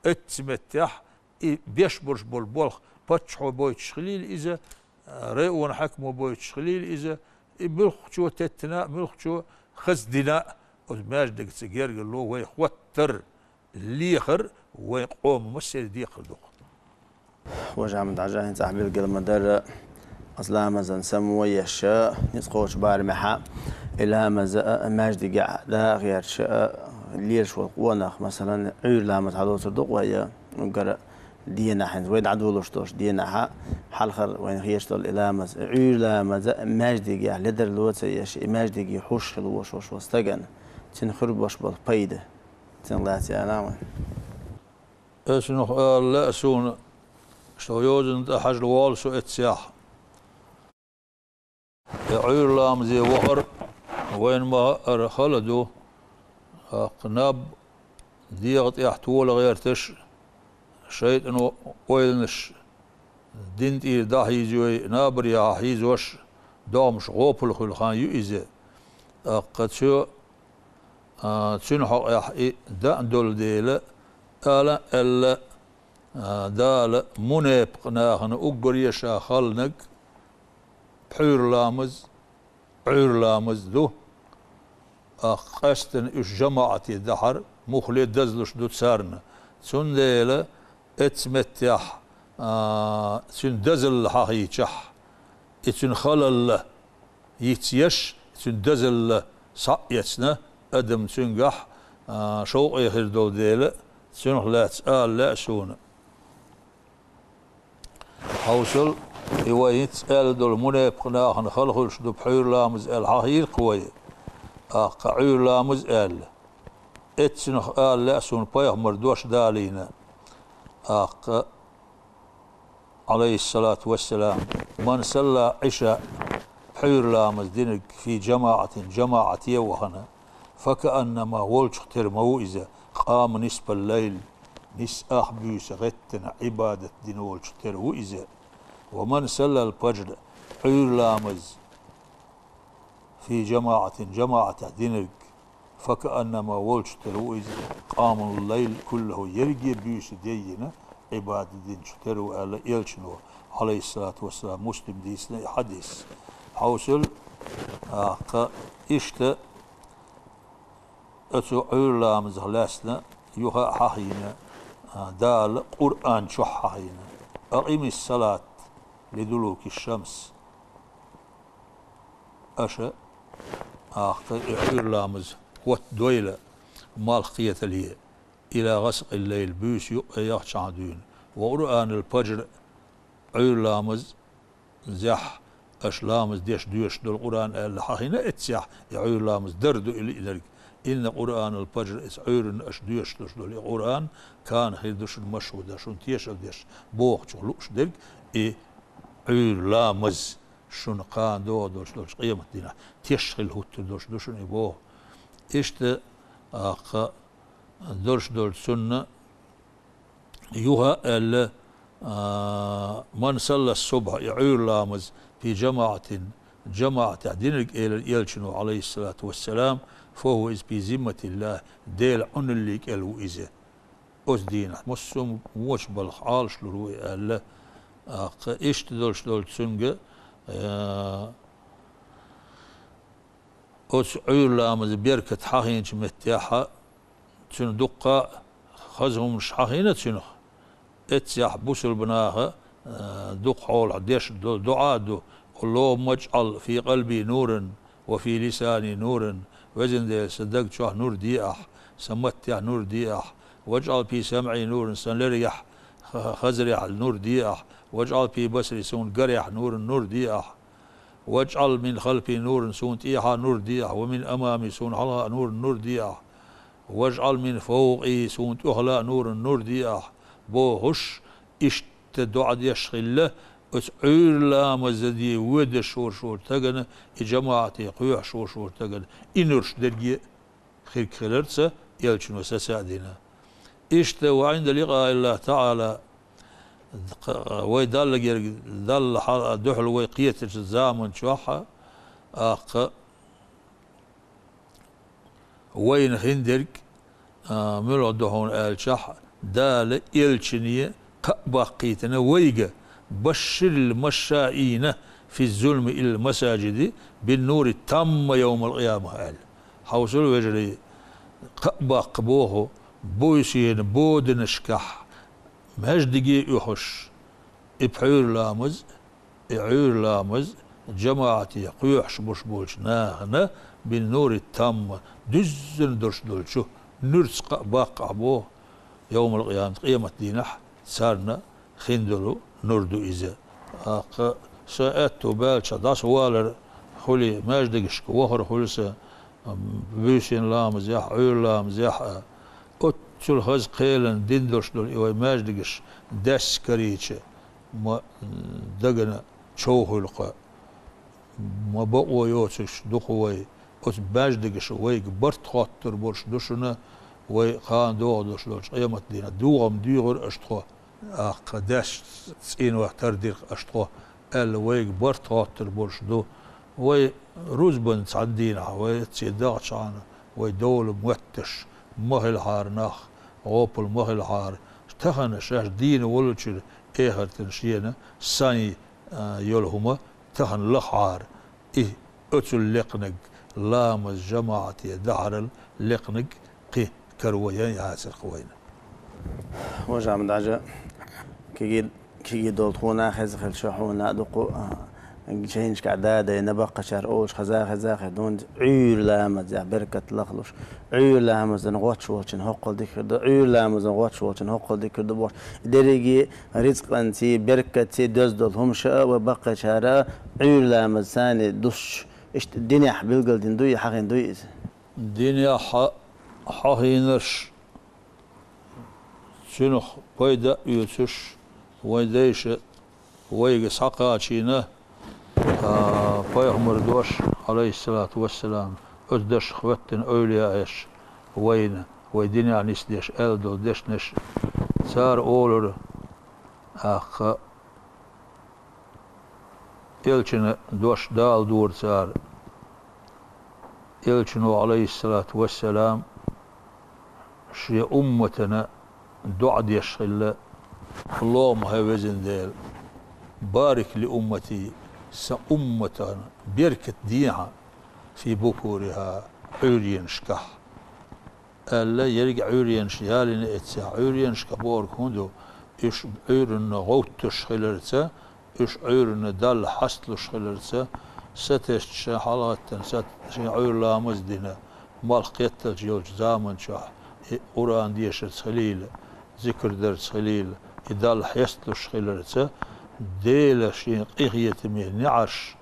эцца меттехь и беш болуш болу болх паччахьо бойтуш хилийла иза, а, районан хьаькамо бойтуш хилийла иза, и муьлххачо теттина а, муьлххачо хаза дина а, оцу маьждигца гергарло вай хӀоттар, лехар вайн къоман массеран декхар ду-кх. Важа Ахьмад-Хьаьжа, хӀинца ахь билгал ма-дарра, аса ламазан само еш, ницкъ кхочу барамехь, и ламаз а, маьждигехь а, дагӀа гӀерташ а, лелаш волу къонах, масалан, Ӏуьйра ламаз хьалоцур ду-кх вай, уггар дийнахь, хӀинца вай дӀадолуш долчу дийнахь, хьалхара вайна хеташ долу и ламаз, Ӏуьйра ламаз а, маьждигехь ледарло ца еш, и маьждиге хьуш хила волуш волу стагана, цуьнан хир болуш болу пайда. Цуьнах лаьцна аьлла вай. Эцунах ала лаьа суна, что йозанна тӀе хьажа волу со эццехь. И Ӏуьйра ламазе вахар вайна ма-хаъара хала ду, тӀаккха наб дегӀа тӀехь тола гӀерташ, шайтӀано ойланаш дин тӀера дӀахьийзайой, набарехьа хьийзош, догӀмаш гӀопал хуьлу хан ю иза. ТӀаккха цо, а, цуьнан хьокъехь и дан а долу дела, ала а аьлла, а, Дала мунепакъ нахана уггаре ша халланаг пхьуьйра ламаз, Ӏуьйра ламаз ду. ТӀаккха къаьсттина уьш жамаӀате дахьар муххале дазлуш ду царна. Цундела эцца меттехь, а, цуьнан дазалла хьахийчахь, и цуьнан халалла йицъеш, цуьнан дазалла схьа а эцна, адам цуьнгахь, а, шовкъе хир долу дела, цуьнах лаьцна ала лаьа суна. Хьовсал, и вай хӀинцца аьлла долу мунепакъ нахана хала хуьлуш ду пхьуьйра ламаз аьлла хьахийра-кх вай, тӀаккха Ӏуьйра ламаз аьлла. Эццунах ала лаьа суна пайхамара дош далийна, тӀаккха, Ӏалайхиссалату вассалам: «Ман салла Ӏиша», пхьуьйра ламаз динарг, «фи жамаӀатин», жамаӀате а вахана, «факааннама», волчух тера ма ву иза, «къама нисфал лайл», нисса ах буьйса гӀеттина Ӏибадат дина волчух тера ву иза. «Ва ман саллал фаджр», Ӏуьйра ламаз, «фи жамаӀатин», жамаӀатехь динарг, «факааннама», волчух тера ву иза, «къамал лайл куллаху», ерриге буьйса даййина Ӏибадат динчух тера ву аьлла элчано, Ӏалайхиссалату вассалам. Муслима дийцина и хьадис. Хьовсал, тӀаккха, иштта оцу Ӏуьйра ламазах лаьцна юха а хьахийна, а, Дала Къуръан чохь хьахийна: «Акъимис салат лидулуки шамс». Аша, тӀаккха, и Ӏуьйра ламаз хӀоттадойла малх кхетале, «ила гӀасакъил лайл», буьйса юккъе яхчахьана дуьйна, «ва къуръанал фаджр», Ӏуьйра ламазехь аша ламаз деш доьшуш долу Къуръан аьлла хьахийна эццехь, и Ӏуьйра ламаз дар ду и лиънарг. «Инна къуръанал фаджр», эцу Ӏуьйранна аша доьшуш долуш долу и Къуръан, «кана», хир ду шуна, «машхӀуда», шуна тешалла деш, бохучух лууш дерг и Ӏуьйра ламаз. Шуна кхана догӀу долуш долчу къематдийнахь теш хила хӀуттур долуш ду шуна и боху. Иштта, тӀаккха, долуш долчу цунна юха а аьлла, А, «Ман салла субхьа», и Ӏуьйра ламаз, «фи жамаӀатин», жамаӀатехь динарг, элира элчано, Ӏалайхиссалату вассалам, «фа хӀува», иза, «фи зимматиллахӀ», Делан Ӏуналлий кӀел ву иза. Оцу дийнахь массо а вочу балха Ӏалаш лур ву и аьлла. ТӀаккха иштта долуш долчу цуьнга, э, оцу Ӏуьйра ламазан беркат хьахийначу меттехь а, цуьнан дуккха а хаза хӀуманаш хьахийна цуьнах. Эццехь бусулба наха, э, дукха хьолахь деш долу доӀа а ду: «Аллахумма жӀал фи къалби нуран, ва фи лисани нуран». Везан Дела, сан даг чохь нур де ахь, сан маттехь нур де ахь, «важӀал фи самӀи нуран», сан лергехь, ха-, хазарехь нур де ахь, «важӀал фи басари», суна гарехь нуран нур де ахь, «важӀал мин халфи нуран», суна тӀехьа нур де ахь, «ва мин амами», суна хьалха нуран нур де ахь, «важӀал мин фавкъи», суна тӀехула нуран нур де ахь, бохуш, иштта доӀа деш хилла, оцу Ӏуьйра ламаза де воьдуш волчу стагана, и жамаӀате кхоьхьуш волчу стагана, и нуьрш дерриге а хирг хиларца, элчано саца а дина. Иштта, ва Ӏинда ликъаиллахӀи таӀала, вай Далла герга, Далла хьал-, дуьхьал вай кхетачу заман чохь а, аккха, вайна хиндерг, а, муьлха ду хьуна аьлчахь, Дала элчане кхаъ баккхийтина вайга: «Башширил машшаина фи зулми илал масаджиди бин нури тамма йовмал къиямах», аьлла. Хьовсал, вежарий, кхаъ баккха боху, буьйсанан боданашкахь маьждиге а оьхуш, и пхьуьйра ламаз, и Ӏуьйра ламаз жамаӀате кхоьхьуш болуш болчу нахана, бин нури тамма, дуьззина долуш долчу нуьрца кхаъ баккха боху, йовмал къиямат, къемат дийнахь царна хиндолу нур ду иза. ТӀаккха сан аьтту баьлча дӀасавалар хуьлий, маьждигашка вахар хуьлу сан, м, буьйсанан ламазехь, Ӏуьйра ламазехь а. Оццул хаза кхелан дин долуш долу и вай маьждигаш даьсса карийча, ма, м, дагана чов хуьлу-кх. Ма бакъо йоцуш ду-кх вай. Оцу маьждигаша вайга барт хоттур болуш ду шуна, вай кхана догӀуш долчу къемат дийнахь дуьйцур ду аша тхо. ТӀаккха даьсса цӀийнах тардира-кх аша тхо, аьлла, вайга барт хоттур болуш ду. Вай рузбан цхьана дийнахь, вай цӀий дахчахьана, вай довла моьттуш ма хилахьара нах, гӀопал ма хилахьара, тахана шаьш дийна волчуьра эхартан шена сайн, а, йолу хӀума тахана лахахьара. И оцул лекханиг, ламаз жамаӀате дахьарал лекханиг кхин каро ян яцара-кх вайна. Важа Ахьмад-Хьаьжа, кегий, кегий долу тхуна а хеза хилча, хьуна а дукха, а, жайнашкахь да-дайна баккхачара олуш хаза а хеза хир дуьнца, Ӏуьйра ламазехь беркат лахлуш, Ӏуьйра ламазан гӀоттуш волчун хӀоккхул дика хир ду, Ӏуьйра ламазан гӀоттуш волчун хӀоккхул дика хир ду бохуш, дерриге рицкъанций, беркатций доьзна долу хӀумаш а ва баккхачара а Ӏуьйра ламаз санна дусчу, иштта динехь билгалдина дуй, хьахийна дуй иза? Динехь хьахийнарш, цуьнах пайда а оьцуш, вайн дайша вайга схьакхачийна, а, пайхамар дош, Ӏалайхиссалату вассалам, оцу дашах хӀоьттина эвлияэш вайна, вай динехь нисдеш аьлла долу дешнаш. Цара олура, тӀаккха, элчана дош Дала дора цара. Элчано, Ӏалайхиссалату вассалам, шен умматана доӀа деш хилла: «Аллахумма, хӀай везан Дела, барик ли уммати, сан умматана беркат де хьан, фи букуриха, Ӏуьйренашкахь», аьлла, ерриг Ӏуьйренаш ялийна эццехь. Ӏуьйренашкахь бохург хӀун ду? Уьш Ӏуьйранна гӀовттуш хиларца, уьш Ӏуьйранна Далла хьасталуш хиларца, сатесна шайн хьалагӀаттина, сат-, шен Ӏуьйра ламаз а дина, малх кхетталц йолчу заман чохь, и Къуръан дешарца хилийла, зикр дарца хилийла, и Далла хьесталуш хиларца, Дела шен къинхетаме неӀарш,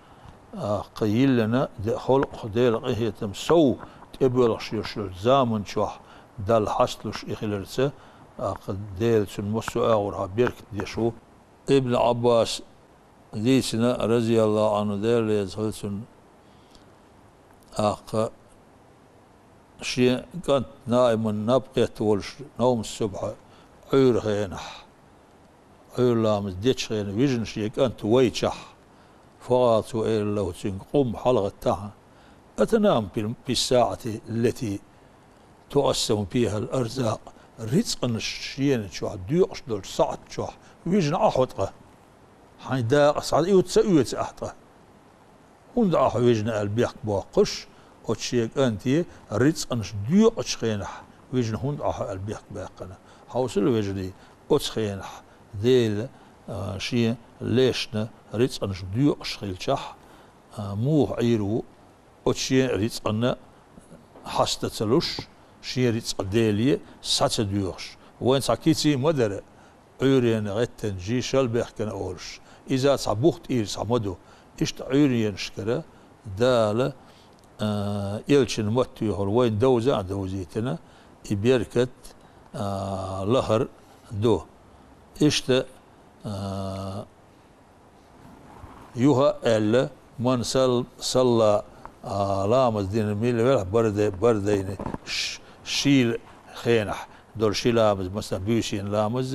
а, кхайиллина, де-, халкъах Делан къинхетам сов тӀебоьлхуш йолуш йолчу заман чохь Далла хьасталуш и хиларца, а, кха Дела цуьнан массо а агӀорхьа беркат деш ву. Ибн Ӏаббаса дийцина, разияллаху Ӏанху, Дела реза хила цунна, а, кха шен кӀант Наиман наб кхетта волуш, навмас субхьа, Ӏуьйра хенахь, Ӏуьйра ламаз дечу хенахь вижина шен кӀант вайчахь, факъала, цо элира лахӀу цуьнга: «Къум, хьалагӀаттахьа, атанам пи-, пи ссаӀати ллати тукъассаму фихал арзакъ, рицкъанаш шена чохь доькъуш долчу сахьт чохь вижина Ӏа хьо ткъа? Хьайн дакъа схьа и ца оьцу ахь ткъа? ХӀунда Ӏа хьо вижина?» аьлла бехк боккхуш, оцу шен кӀанте рицкъанаш доькъучу хенахь вижина хӀунда Ӏа хьо аьлла бехк баьккхина. Хьовсал, вежарий, оцу хенахь Дела, а, шен лешна рицкъанаш доькъуш хилчахь, а, муха Ӏийр ву оцу шен рицкъанна хьаста ца луш, шен рицкъа Деле схьа ца доьхуш? Вайн цхьа киций ма дара, Ӏуьйренан гӀеттан жий шал бехкана олуш. Иза цхьа бух тӀийра схьа ма ду. Иштта Ӏуьйренашкара Дала, а, элчан маттехула вайн довза а довзийтина, и беркат, а, лахар ду. Иштта, а, юха а аьлла, ман сал-, салла, а, ламаз дина мила велахь, бардай-, бардайна ш-, шийла хенахь долу ши ламаз, масала, буьйсанан ламаз,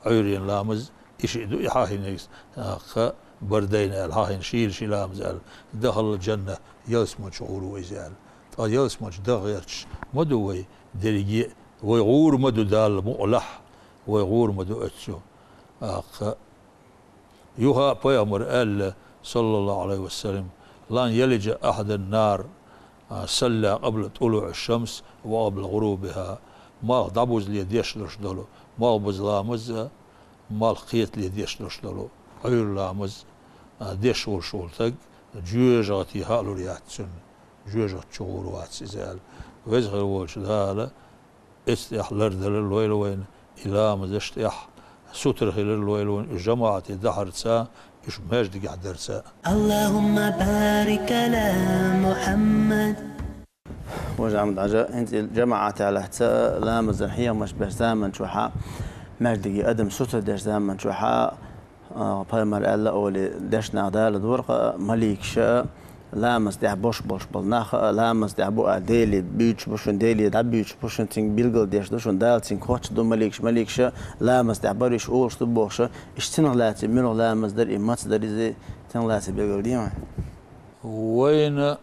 Ӏуьйренан ламаз, и шиъ ду, и хьахийнарг, а, кха, бардайна аьлла, хьахийна шийла ши ламаз аьлла, дахалал жанна, ялсаманчу гӀур ву иза аьлла. Ткъа ялсаманчу даха гӀерташ ма ду вай дерриге а, вай гӀур ма ду Далла мукъалахь, вай гӀур ма ду оццу. А, кха, Юха а пайхамар аьлла, саллаллаху Ӏалайхи ва саллам: «Лан ялижа ахьадан нар, а, салла къабла тулуӀи шамс ва къабла гӀурубиха». Малх дӀабузале деш долуш долу малхбуза ламаз а, малх кхетале деш долуш долу Ӏуьйра ламаз а деш волуш волу стаг жоьжахати хаалур яц цунна, жоьжахати чу гӀур вац иза аьлла. Веза хир волчу Дала эцу тӀехь лардалар лойла вайна, и ламазаш тӀехь сутара хилар лойла вайна, уьш жамаӀате дахьарца, уьш маьждигехь дарца. اللهم بارك على محمد. Важа Ахьмад-Хьаьжа, хӀинца и жамаӀатехь лаьцна ламазан хьехамаш беш заман чохь а, маьждиге адам сутара деш заман чохь а, А, пайхамар аьлла олий, дешнах Дала дора-кх маликаша, ламаз тӀехь бош болуш болу нах а, ламаз тӀехь бу а, Деле буьйцуш бу шуна, Деле дӀабуьйцуш бу шуна, цуьнга билгал деш ду шуна, Дала цуьнга хоттуш ду маликаш, маликаша ламаз тӀехь бара уьш олуш ду бохуша, иштта цунах лаьцна муьлха ламаз дара и, маца дара иза, цунах лаьцна билгал дийна вайн. Вайна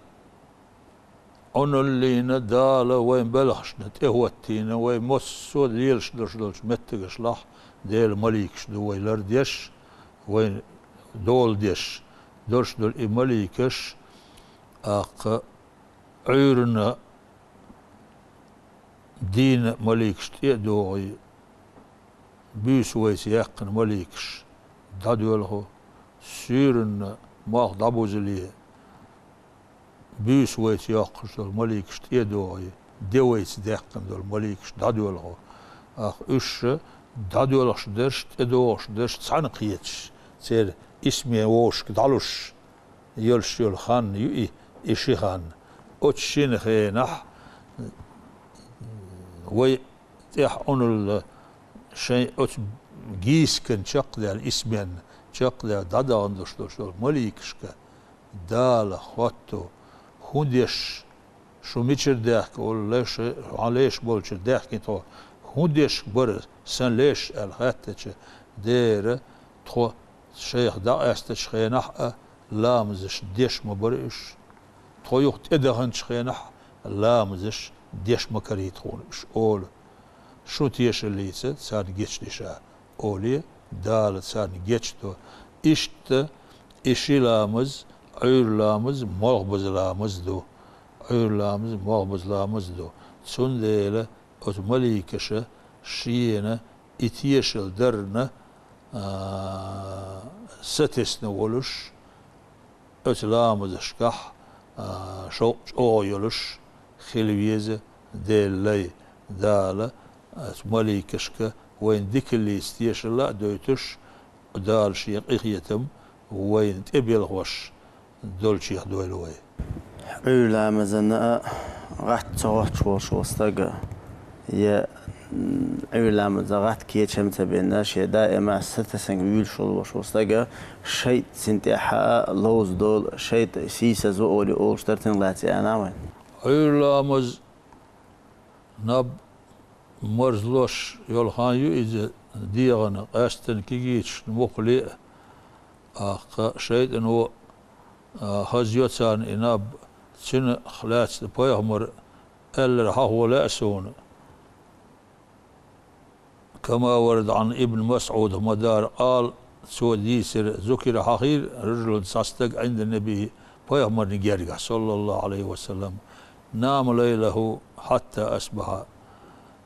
Ӏуналлина Дала вайн белхашна тӀехӀоттийна, вай массо а лелаш долуш долчу меттигашлахь Делан маликаш ду вай лардеш, вайн дола деш. Долуш долу и маликаш, аккха, Ӏуьйранна дийна маликаш тӀе а догӀий, буьйса вайца яьккхина маликаш дӀадоьлху, суьйранна малх дӀабузале, буьйса вайца йоккхуш долу маликаш тӀе а догӀий, де вайца даьккхина долу маликаш дӀадоьлху. Ах, уьш дӀадоьлхуш дерш, тӀедогӀуш дерш цхьаьна кхеташ, церан исме вовшашка дӀалуш йолуш йолу хан ю и, и ши хан. Оцу шина хенахь вай тӀехь Ӏуналла шайн оцу гийскан чекхдаьлла, исмен чекхдаьлла дӀадахана долуш долуш долу маликашка Дала хотту: «ХӀун деш шу мичара даьхка волу леш, хьан леш болчуьра даьхкина тхо? ХӀун деш бара сан леш?» аьлла хаьттача, дера, тхо шайх дӀакъаьстачу хенахь а ламазаш деш ма бара уьш. Тхо юха тӀедаханчу хенахь ламазаш деш ма карий тхуна уьш, олу. Шун тешаллица царна гечдеш а, олий, Дала царна гечдо. Иштта и ши ламаз, Ӏуьйра ламаз, малхбуза ламаз ду. Ӏуьйра ламаз, малхбуза ламаз ду. Цундела оцу маликаша шена и тешал дарна, а, сатесна волуш, оцу ламазашкахь, а, шовкъ чӀогӀа йолуш хила веза Делан лай. Дала оцу маликашка вайн дикаллица тешалла а дойтуш, Дала шен къинхетам вайна тӀебелхош долчех дойла вай. Ӏуьйра ламазана гӀатта ца гӀоттуш волуш волу стаг, я, м, Ӏуьйра ламаза гӀатта кечам ца бина, шен даима сатесанга вуьйлуш волуш волу стаг, шайтӀа цунна тӀехь а ловза долу, шайтӀа сийсазво олий олуш дара, цунах лаьцна аьлла вайн. Ӏуьйра ламаз наб марзлош йолу хан ю иза, дегӀана, къаьстина кегийчашна мукъале а, тӀаккха шайтӀано а хазайо царна и наб, цунах лаьцна пайхамара аьлларг хьахо лаьа суна. كما ورد عن ابن مسعود ма-дарра, къала, цо дийцира, ذكر, хьахийра, رجل, цхьа стаг, عند النبي, пайхамарна гергахь, صلى الله عليه وسلم, نام ليله حتى أصبح,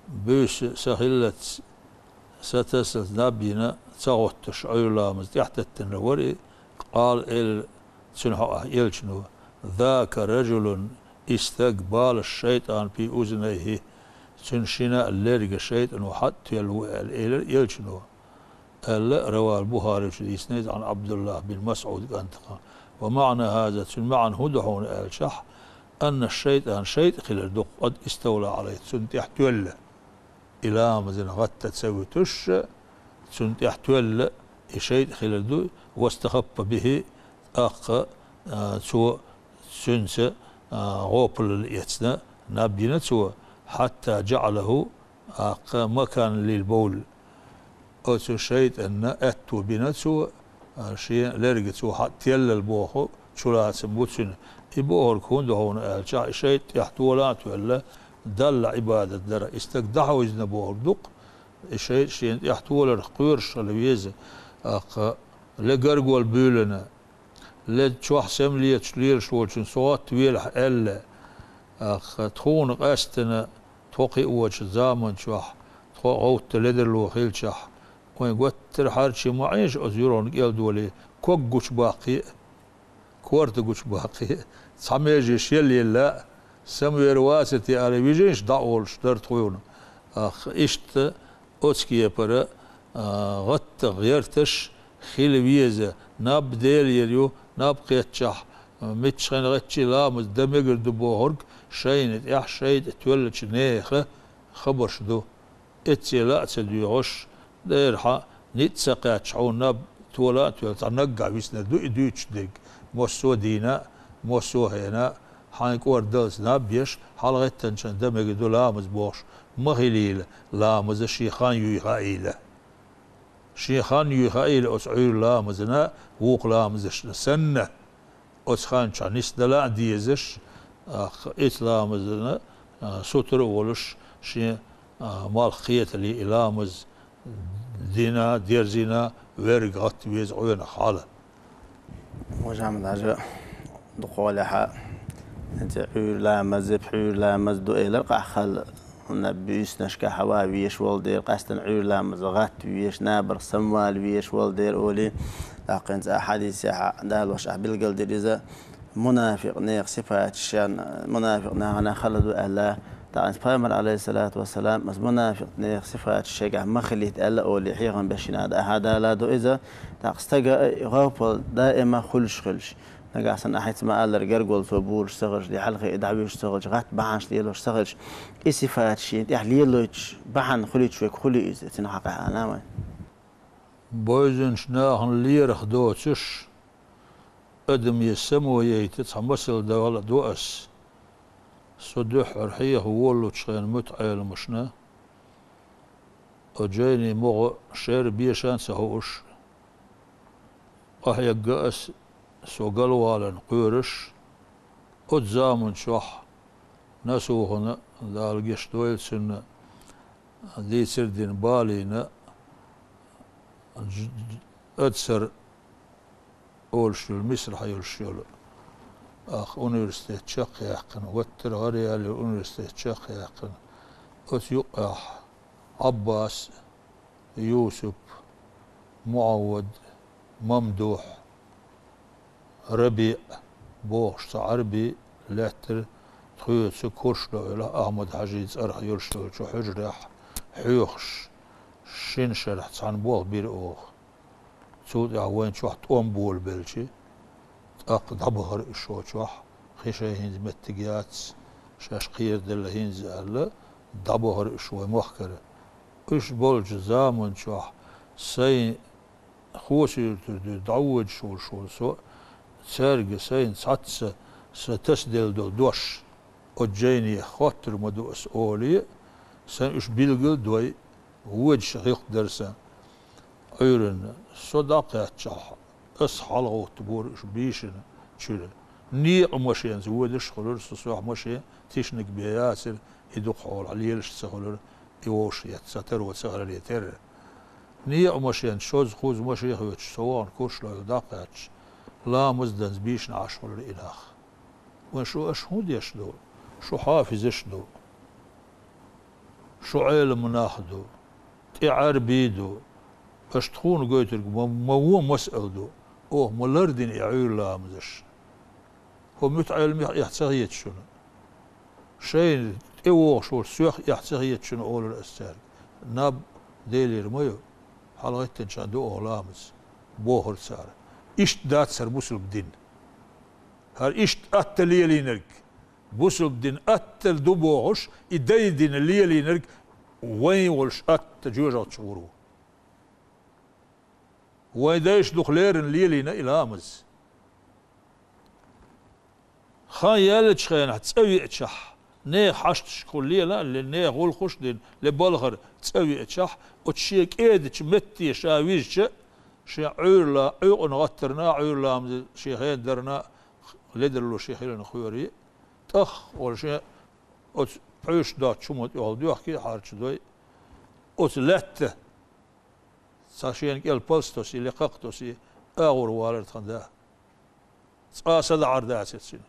буьйса сахиллалц сатессалц наб йина, ца гӀотташ Ӏуьйра ламаз тӀехьатеттина вара и, قال, элира цунна хьокъехь элчано: ذاك رجل, и стаг بالش الشيطان في أذنيه, цуьнан шина лерга шайтӀано хьатӀатоьлла ву аьлла, элира элчано, аьлла, رواه البخاري, чу дийцина иза, عن عبد الله بن مسعود, кӀантах. ومعنى هذا, цуьнан маьӀна хӀун ду хьуна аьлчахь, أن الشيطان, шайтӀа хилар ду-кх, قد استولى عليه, цунна тӀехь тоьлла. И ламазна гӀатта ца вуьтуш, цунна тӀехь тоьлла и шайтӀа хилар ду, واستخف به, тӀаккха, а, цо цуьнца, а, гӀопалал эцна, наб йина цо, حتى جعله, тӀаккха, مكانا للبول. Оцу шайтӀанна аьтто бина цо, а, шен лерга цо хьатӀателлал боху чулацам бу цуьнан. И бохург хӀун ду хьуна аьлчахь, и шайтӀа тӀехь тола а тоьлла, Далла Ӏибадат дара и стаг дӀахьовзийна бохург ду-кх. И шайтӀа шена тӀехь толарх кхоьруш хила веза, тӀаккха, ле гаргол буьйлина, ле чохь сема леташ лелаш волчунна со гӀатта велахь аьлла, тӀаккха, тхуна къаьстина, тхо кхиочу заман чохь, тхо гӀовтта ледарло хилчахь, вайн гуттар а хьарчий ма Ӏийша оцу юргӀан кӀел долий, ког гучубаккхий а, корта гучубаккхий а, цхьа меже шел елла а, самавер вацар те аьлла, вижийша дӀа олуш дара тхуна. ТӀаккха, иштта оцу кепара, а, гӀатта гӀерташ хила веза, наб Делера ю, наб кхетчахь, а, миччахьа гӀеттачий ламаз дан мегар ду бохург, шайна тӀехь шайтӀа тоьллачу нехан хабарш ду. Эццела а ца доьгӀуш, дера хьан ницкъ ца кхаьчча, хьуна наб тола а тоьлла, цхьа наггахь виснарг ду и дуьйцуш дерг, массо а дийна а, массо а хенахь а, хьайн кӀордаллалц наб еш, хьалагӀеттанчунна дан мегар ду ламаз бохуш ма хилийла, ламаза шен хан юй хаийла. Шен хан юй хаийла оцу Ӏуьйра ламазна, вукху ламазашна санна, оцу хан чохь нисдала а дезаш, а, итт ламазна, а, сутара а волуш, шен, а, малх кхетале и ламаз дина, дерзийна, верг гӀатта веза Ӏуьйранах хьала. Хьажа-Ахьмад-Хьаьжа, дукхахьолехьа, хӀинца Ӏуьйра ламаз, пхьуьйра ламаз ду элира къахьхьал, хӀунда буьйсанашкахь хьава везаш волу дера, къаьстина Ӏуьйра ламаз гӀатта везаш, набарх самавала везаш волу дера олий, тӀаккха хӀинца а хьадисехь а далош ахь билгалдира иза, мунафикъ нехан сифаташ шен, мунафикъ нахана хала ду аьлла, тӀаккха хӀинца Пайхамар, Ӏалайхиссалату вассалам, аса мунафикъ нехан сифаташ шайгахь ма хилийта аьлла олий, хьехам беш йина а хьадала ду иза, тӀаккха стага а гӀовпал даима хуьлуш хилча, нагахь санна ахь хӀинца ма-аллара, гаргол цо булуш ца хилча, я хьалхе и дӀавуьжуш ца хилча, гӀатта бахьанаш лелош ца хилча, и сифаташ шен тӀехь лелойтуш бахьана хуьлуьйтуш верг хӀун ю иза, цуьнан хьакъехь ала вай? Бевзачу нахана лерах доцуш, адаме само яйта цхьа масал дала до ас. Со дуьххьара хьеха воллучу хенахь муьтаӀеламашна, оцу жайни могӀа шера бешан а ца хууш, къахьегна ас со галваларна кхоьруш, оцу заман чохь Насухана, Дала гечдойла цунна, дийцар дина балийна, Азхьар олуш йолу, Мисрахь йолуш йолу, ах, университет чекхъяьккхина, ваттара гӀара яьлла университет чекхъяьккхина. Оцу юккъехь Ӏаббас, Юсуп, МуӀаввад, Мамдухь, РабиӀ бохуш цхьа Ӏарби лаьттара, тхоьца Куршна-Ӏуьллахь Ахьмад-Хьаьжин цӀарах йолуш йолчу хьуьжарехь хьоьхуш, шина шарахь цхьаьна болх бира оха. Цул тӀаьхьа вайн чохь тӀом болабелча, тӀаккха дӀабахара уьш оцу чохь, кхин шайн хӀинца меттиг яц, шаьш кхераделла хӀинца аьлла, дӀабахара уьш вайн махкара. Уьш болчу заман чохь сайн Хосуьйтур дуьйна дӀавоьдуш волуш волу со, цаьрга сайна цхьацца сан тасаделла долу дош, оцу жайнех хоттур ма ду ас олий, сайн уьш билгал а дой, Водаш хӀилкхадара сан Ӏуьйранна со дӀакхаьччахь, ас хьалагӀовттабора уьш бийшина чуьра. Некъа машенаца водаш а хилира со, сох машен тишнаг бен яцара, и дукха хьолахь лелаш ца хилира, и вовшахъетта, сан таро ца хиларе терра. Некъа машен, шозза-кхузза машен хьоьцуш, со вахана курш лойла дӀакхаьчча, ламаз а данза бийшина Ӏаш хилира и нах. Вайн шу аша хӀун деш ду? Шу хьафизаш а ду. Шу Ӏеламнах а ду. ТӀе Ӏарбий а ду. Аша тхуна гойтург ма, ма вон масъала ду. Оха ма лардина и Ӏуьйра ламазаш. ХӀо муьтӀахь Ӏеламех эхь ца хета шуна? Шайна тӀе вогӀуш волчу соьх эхь ца хета шуна, олура ас цаьрга. Наб Делера ма ю, хьалагӀиттинчарна ду оха ламаз, бохура цара. Иштта дац хӀара бусулба дин. ХӀара иштта атта лелийнарг, бусулба дин атта ду бохуш, и дайдина лелийнарг вайн волуш атта жоьжахаташ гӀур ву. Вайн дайша дукха леррина лелийна и ламаз. Хан яьллачу хенахь цӀа веачахь, нехан хьашташкахула лела а ле, нехан гӀуллакхаш а дина, ле балхара цӀа веачахь, оцу шен кӀедачу метте ша вижча, шен Ӏуьйра ла-, Ӏуьйкъана гӀаттарна а, Ӏуьйра ламаза шен хенахь дарна а ледарло шен хиларна хьоьрий, тӀаккха олу шен оцу пхьуьйш доцучу хӀуманна тӀехула доьхкий, хьарчадой, оцу лаьтта цхьа шена кӀел палс тосий, ле кхакха тосий, агӀор валара тхан да. Цкъа а садаӀар дацара цуьнан.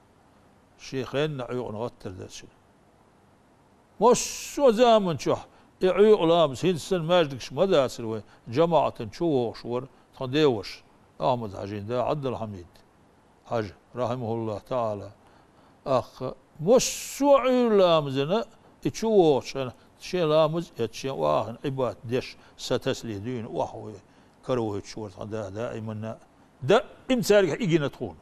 Шен хенна Ӏуьйкъана гӀаттар дара цуьнан. Массо а заман чохь и Ӏуьйкъа ламаз хӀинца санна маьждигаш ма дацара вайн, жамаӀатан чу вогӀуш вара тхан деваша, Ахьмад-Хьажин да Ӏабдулхьамид. Хьажа, рахьимахуллахӀ таӀала, аккха, массо а Ӏуьйра ламазана и чу вогӀучу хенахь шен ламаз а эцна, шен охьахиъна Ӏибадат деш, сатасале дуьйна охьавой, каравойтуш вара тхан да даиманна а. Даим цаьргахь и гина тхуна.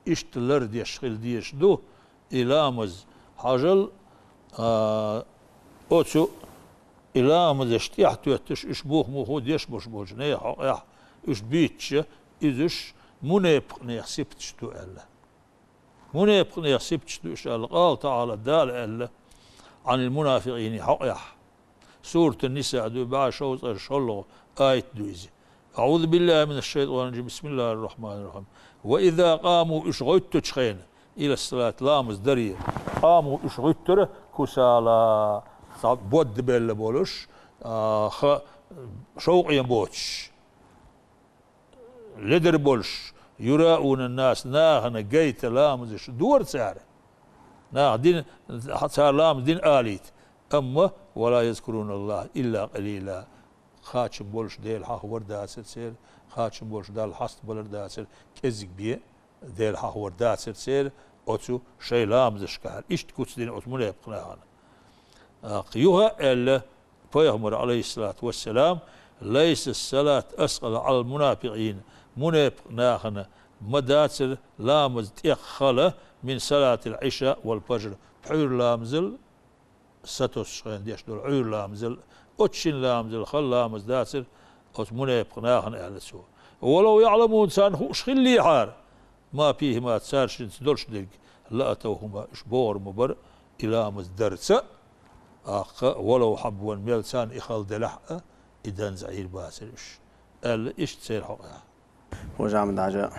Иштта лардеш хила дезаш ду и ламаз. Хьажал, а, оцу и ламазаш тӀехь тоьттуш, уьш бух-муху деш болуш болчу нехан хьокъехь уьш буьйцуча, иза уьш мунепакънех сипаташ ду аьлла. Мунепакънех сипаташ ду уьш аьлла, къала таӀала, Дала аьлла, Ӏанил мунафикъийни хьокъехь. Суратун-Ниса ду, бӀе шовзткъе шолгӀа аят ду иза. АӀузу биллахӀи минаш-шайтӀанир-ражим, бисмиллахӀир-рахьманир-рахьим. Ва иза къаму, уьш гӀоьттучу хенахь, илас-салати, ламаз даре, къаму, уьш гӀуьттура, кусала, цхьа бодда белла болуш, а, ха-, шовкъе боцуш. Ледар болуш, юраъунан-нас, нахана гайта ламазаш дора цара. Наха дин, цара ламаз дина алийта. Амма, ва ла язкуруналлахӀа илла къалила. Кхачам болуш Дела хьахавар дацара церан, кхачам болуш Далла хьаставалар дацара, кӀезиг бен Дела хьахавар дацара церан оцу шайн ламазашкахьара. Иштта куц дина оцу мунепакъ нахана. Аккха юха а аьлла, Пайхамар, Ӏалайхиссалату вассалам, «Лайсас-салату аскъала Ӏалал мунафикъин», мунепакъ нахана ма дацара ламаз тӀех хала, «мин салатил Ӏиша вал фажр», пхьуьйра ламазал, сатосучу хенахь деш долу Ӏуьйра ламазал, оцу шина ламазал хала ламаз дацара оцу мунепакъ нахана, аьлла цо. «Ва лав яӀламуна», царна хууш хиллехьара, «ма фихӀима», цара шинца долуш дерг, «лаатавхӀума», уьш богӀур ма бара и ламаз дарца а, аккха, «ва лав хьабван», мел царна и хала делахь а, и данза Ӏийр бацара уьш, аьлла, иштта церан хьокъехь. Хьажа-Ахьмад-Хьажа,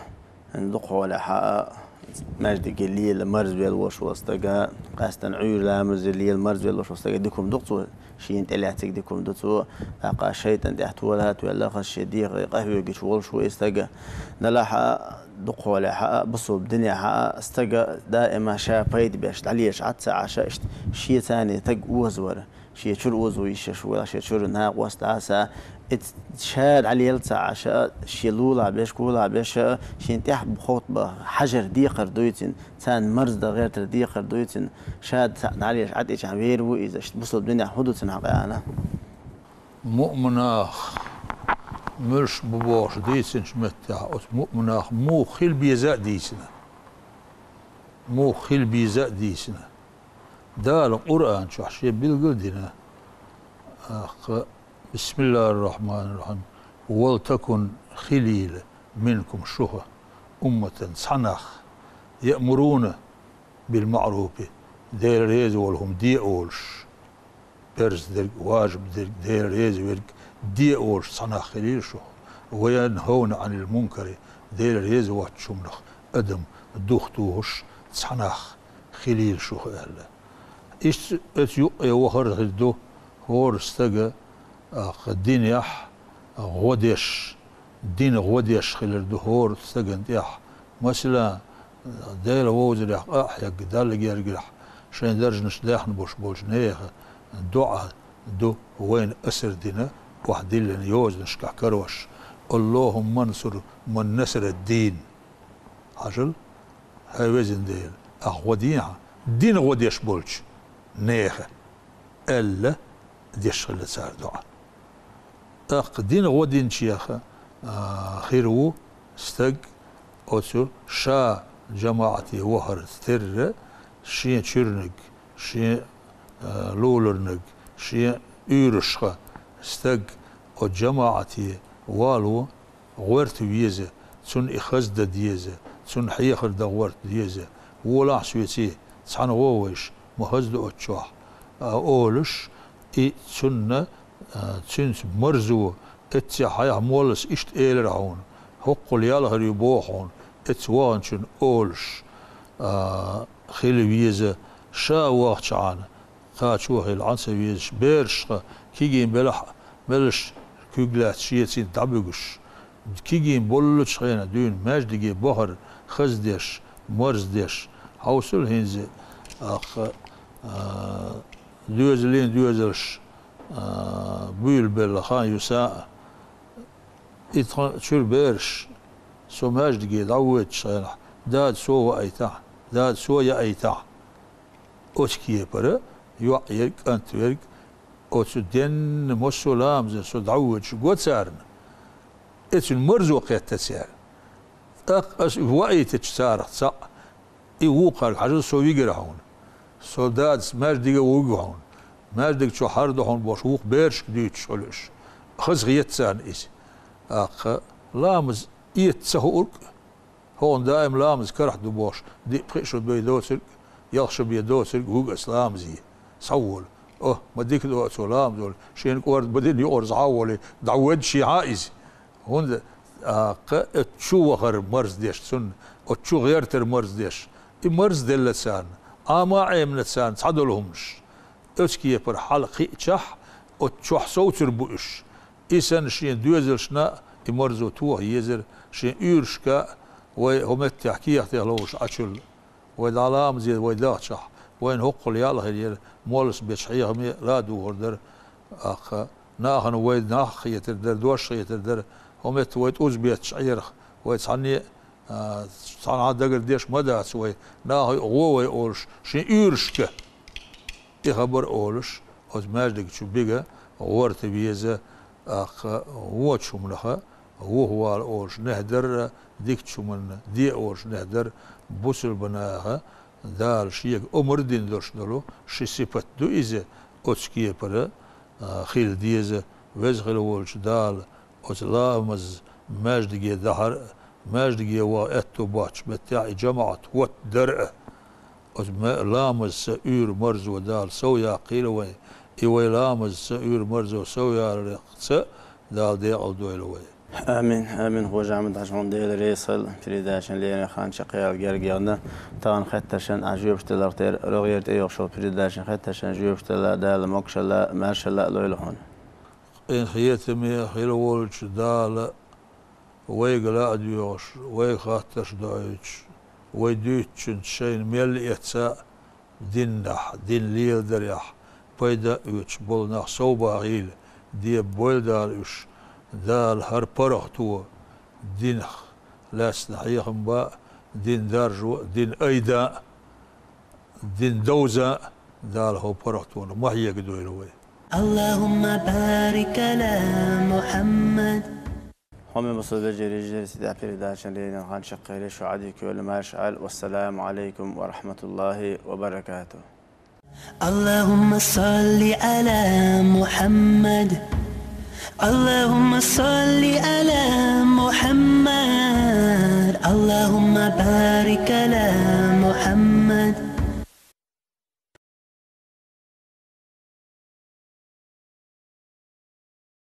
хӀинца дукха хьолехь а, маьждиге лела марзвелла волуш волу стага, къаьстина Ӏуьйра ламазе лела марзвелла волуш волу стага дика хӀума ду-кх цо, шена тӀелаьцнарг дика хӀума ду цо, тӀаккха шайтӀан тӀехь тола а тоьлла, хаза шен дегӀе къахьоьгуш волуш ву и стаг. Делахь а, дукха хьолехь а, бусулба динехь а, стага даима ша пайда беш дӀалелаш Ӏад ца Ӏаш, иштта шен царна таг озавар. Шен чуьра озо йиш йолуш ву, шен чуьра накъост а, са, и ша дӀалелла ца Ӏаш, шен лулахь беш, кулахь беш, шен тӀехь бу-, хӀоттабан хьажар декхар дуй цуьнан, царна марздан гӀертар декхар дуй цуьнан, ша цхьаъ дӀалелаш Ӏад ичахь вер ву иза, иштта бусулба динехь хӀун ду цуьнан хьакъехь? Муъминах муьлш бу бохуш дийцинчу меттехь, оцу муъминах муха хила беза а дийцина. Муха хила беза а дийцина. Дала Къуръан чохь шен билгал а дина. Аккха, бисмиллахӀир-рахьманир-рахьим. «Вал такун», хилийла, «минкум», шуха, «умматан», цхьа нах, «яъмуруна бил маъруфи», Дела реза волу хӀума де а олуш. парз дерг, важиб дерг, Дела реза верг де олуш цхьа нах хилийла шух. Ва янхавна Ӏанил мункари, Дела реза воцчу хӀуманах адам дух тухуш цхьа нах хилийла шух аьлла. Иштта оцу юккъе вахар хир ду хӀора стага, а, динехь гӀо деш, дин гӀо деш хилар ду хӀора стагана тӀехь. Масала, Дела вовзарехь къа а хьегна, Далла гергахь шайн даржанаш даьхна болуш болчу нехан доӀа ду вайна асар дина, охьадиллина йозанашкахь карош: «Аллахумма ансур ман насара дин». Хьажал, хӀай везан Дела, ахь гӀо дехьа, дин гӀо деш болчу нехан, аьлла, деш хилла цара доӀа. ТӀаккха дин гӀо динчех, а, хир ву стаг оцу ша жамаӀате вахарца терра, шен чуьрниг, шен, а, луларниг, шен уьйрашха стаг оцу жамаӀате вало гӀорта веза, цунна и хаза дан деза, цунна хьехар дан гӀорта деза. Волахь соьций, цхьаьна гӀо вайша, ма хаза ду оцу чохь, а, олуш, и цунна, а, цуьнца марзо, эццехь хьайх моллас иштта элира хьуна, хӀоккхул ял хир ю боху хьуна, эцца ваханчунна олуш, а, хила веза, ша вахчахьана, кхачо хила Ӏан ца везаш, берашха кегий белахь а, меллаша куьг лаьцна шеца дӀабуьгуш, кегий боллучу хенахь дуьйна маьждиге бахар хаза деш, марза деш, хьовсал хӀинца, аккха, а, доьзалийн доьзалш, а, буьйлабелла хан ю сан а. И тхан чуьра бераш, со маьждиге дӀавоьдучу хенахь, дада, со ваийтахьа, дада, со яийтахьа. Оцу кепара йоӀ ерг, кӀант верг, оцу денна массо а ламаза со дӀавоьдуш го царна, эцуьнан марзо кхетта церан. ТӀаккха ас ваийтачу царах цхьаъ, и вукхарг хьажал со вигира хьуна. Со дадас маьждига вуьгу хьуна. Маьждиг чу хьарду хьуна бохуш, вукху берашка дуьйцуш хуьлу уьш. Хаза хета царна иза. ТӀаккха ламаз эца ца хуург, хӀокхунна даим ламаз карахь ду бохуш, диъ-пхиъ шо бен доцург, ялх шо бен доцург вуьгу ас ламазе. Схьавола. О, ма дика ду оцо ламаз волу, шена кӀорда бан дина юкъара схьа а волий, дӀавоьду шен хьан иза. ХӀунда, а, кха, оцу чу вахар марздеш цунна, оцу чу гӀертар марздеш. И марзделла царна, Ӏама а Ӏемина царна цхьадолу хӀуманаш. Оцу кепара хьала кхиъчахь, оцу чохь совцур бу уьш. И санна шен доьзалшна а и марзо тоха езара, шен уьйрашка а, вай хӀокху меттехь кехатех ловзуш Ӏачул. Вай дӀа ламазе вай дахчахь, вайна хӀоккхул ял а хир яра, моллас бечу хьехаме а ладугӀур дара, аккха, нахана вай нах а хетар дара, дош а хетар дара, хӀокху метта вай тӀуза бетташ Ӏерах, вай цхьанне а, а, цхьанхьа дагардеш ма дац вай, наха гӀо вай олуш, шен уьйрашка. И хабар олуш, оцу маьждиг чу бига гӀорта веза, аккха, вочу хӀуманаха вухавала олуш нехь дарра, дикачу хӀуманна де олуш нехь дарра, бусулба наха Дала шега омра дина долуш долу ши сипат ду иза, оцу кепара, а, хила деза, веза хила волчу Дала оцу ламаз маьждиге дахьар а, маьждиге ваха аьтту боцчу меттехь и жамаӀат хӀоттадар а. Оцу ма-, ламазца уьйр марзо Дала сов яккхийла вайн, и вай ламазца уьйр марзо сов яларца Дала декъал дойла вай. Амин, амин. Хожа Ахьмад-Хьаьжа, хьуна Дела реза хуьлда, передачан леррина хан чекхъяла герга яхна. Тахана хаттаршна ахь жоьпаш делларх тера, рогӀера тӀейогӀуш йолу передачан хаттаршна жоьпаш делла, Дала могушалла а, маьршалла а лойла хьуна. Къинхетаме хила волчу Дала вайга ла а доьгӀуш, вайга хаттарш доуьйтуш, вай дуьйцучуьнца шайна мел эца а, диннахь, дин леладарехь пайда а оьцуш болу нах совбахийла, дебабойла Дала уьш. Дала хӀара паргӀато динах лаьцна хьехам бан а, дин даржо а, дин айдан а, дин довзан а Дала хӀокху паргӀатонах ма хьегадойла вай. اللهم بارك على محمد. Хьоме бусалба вежарий, йижарий, сида передачан леррина хан чекхъели шу Ӏадика йойла, марша Ӏайла. Вассаламу Ӏалайкум ва рахьматуллахӀи ва баракатухӀ. اللهم صل على محمد. اللهم صل على محمد. اللهم بارك على محمد.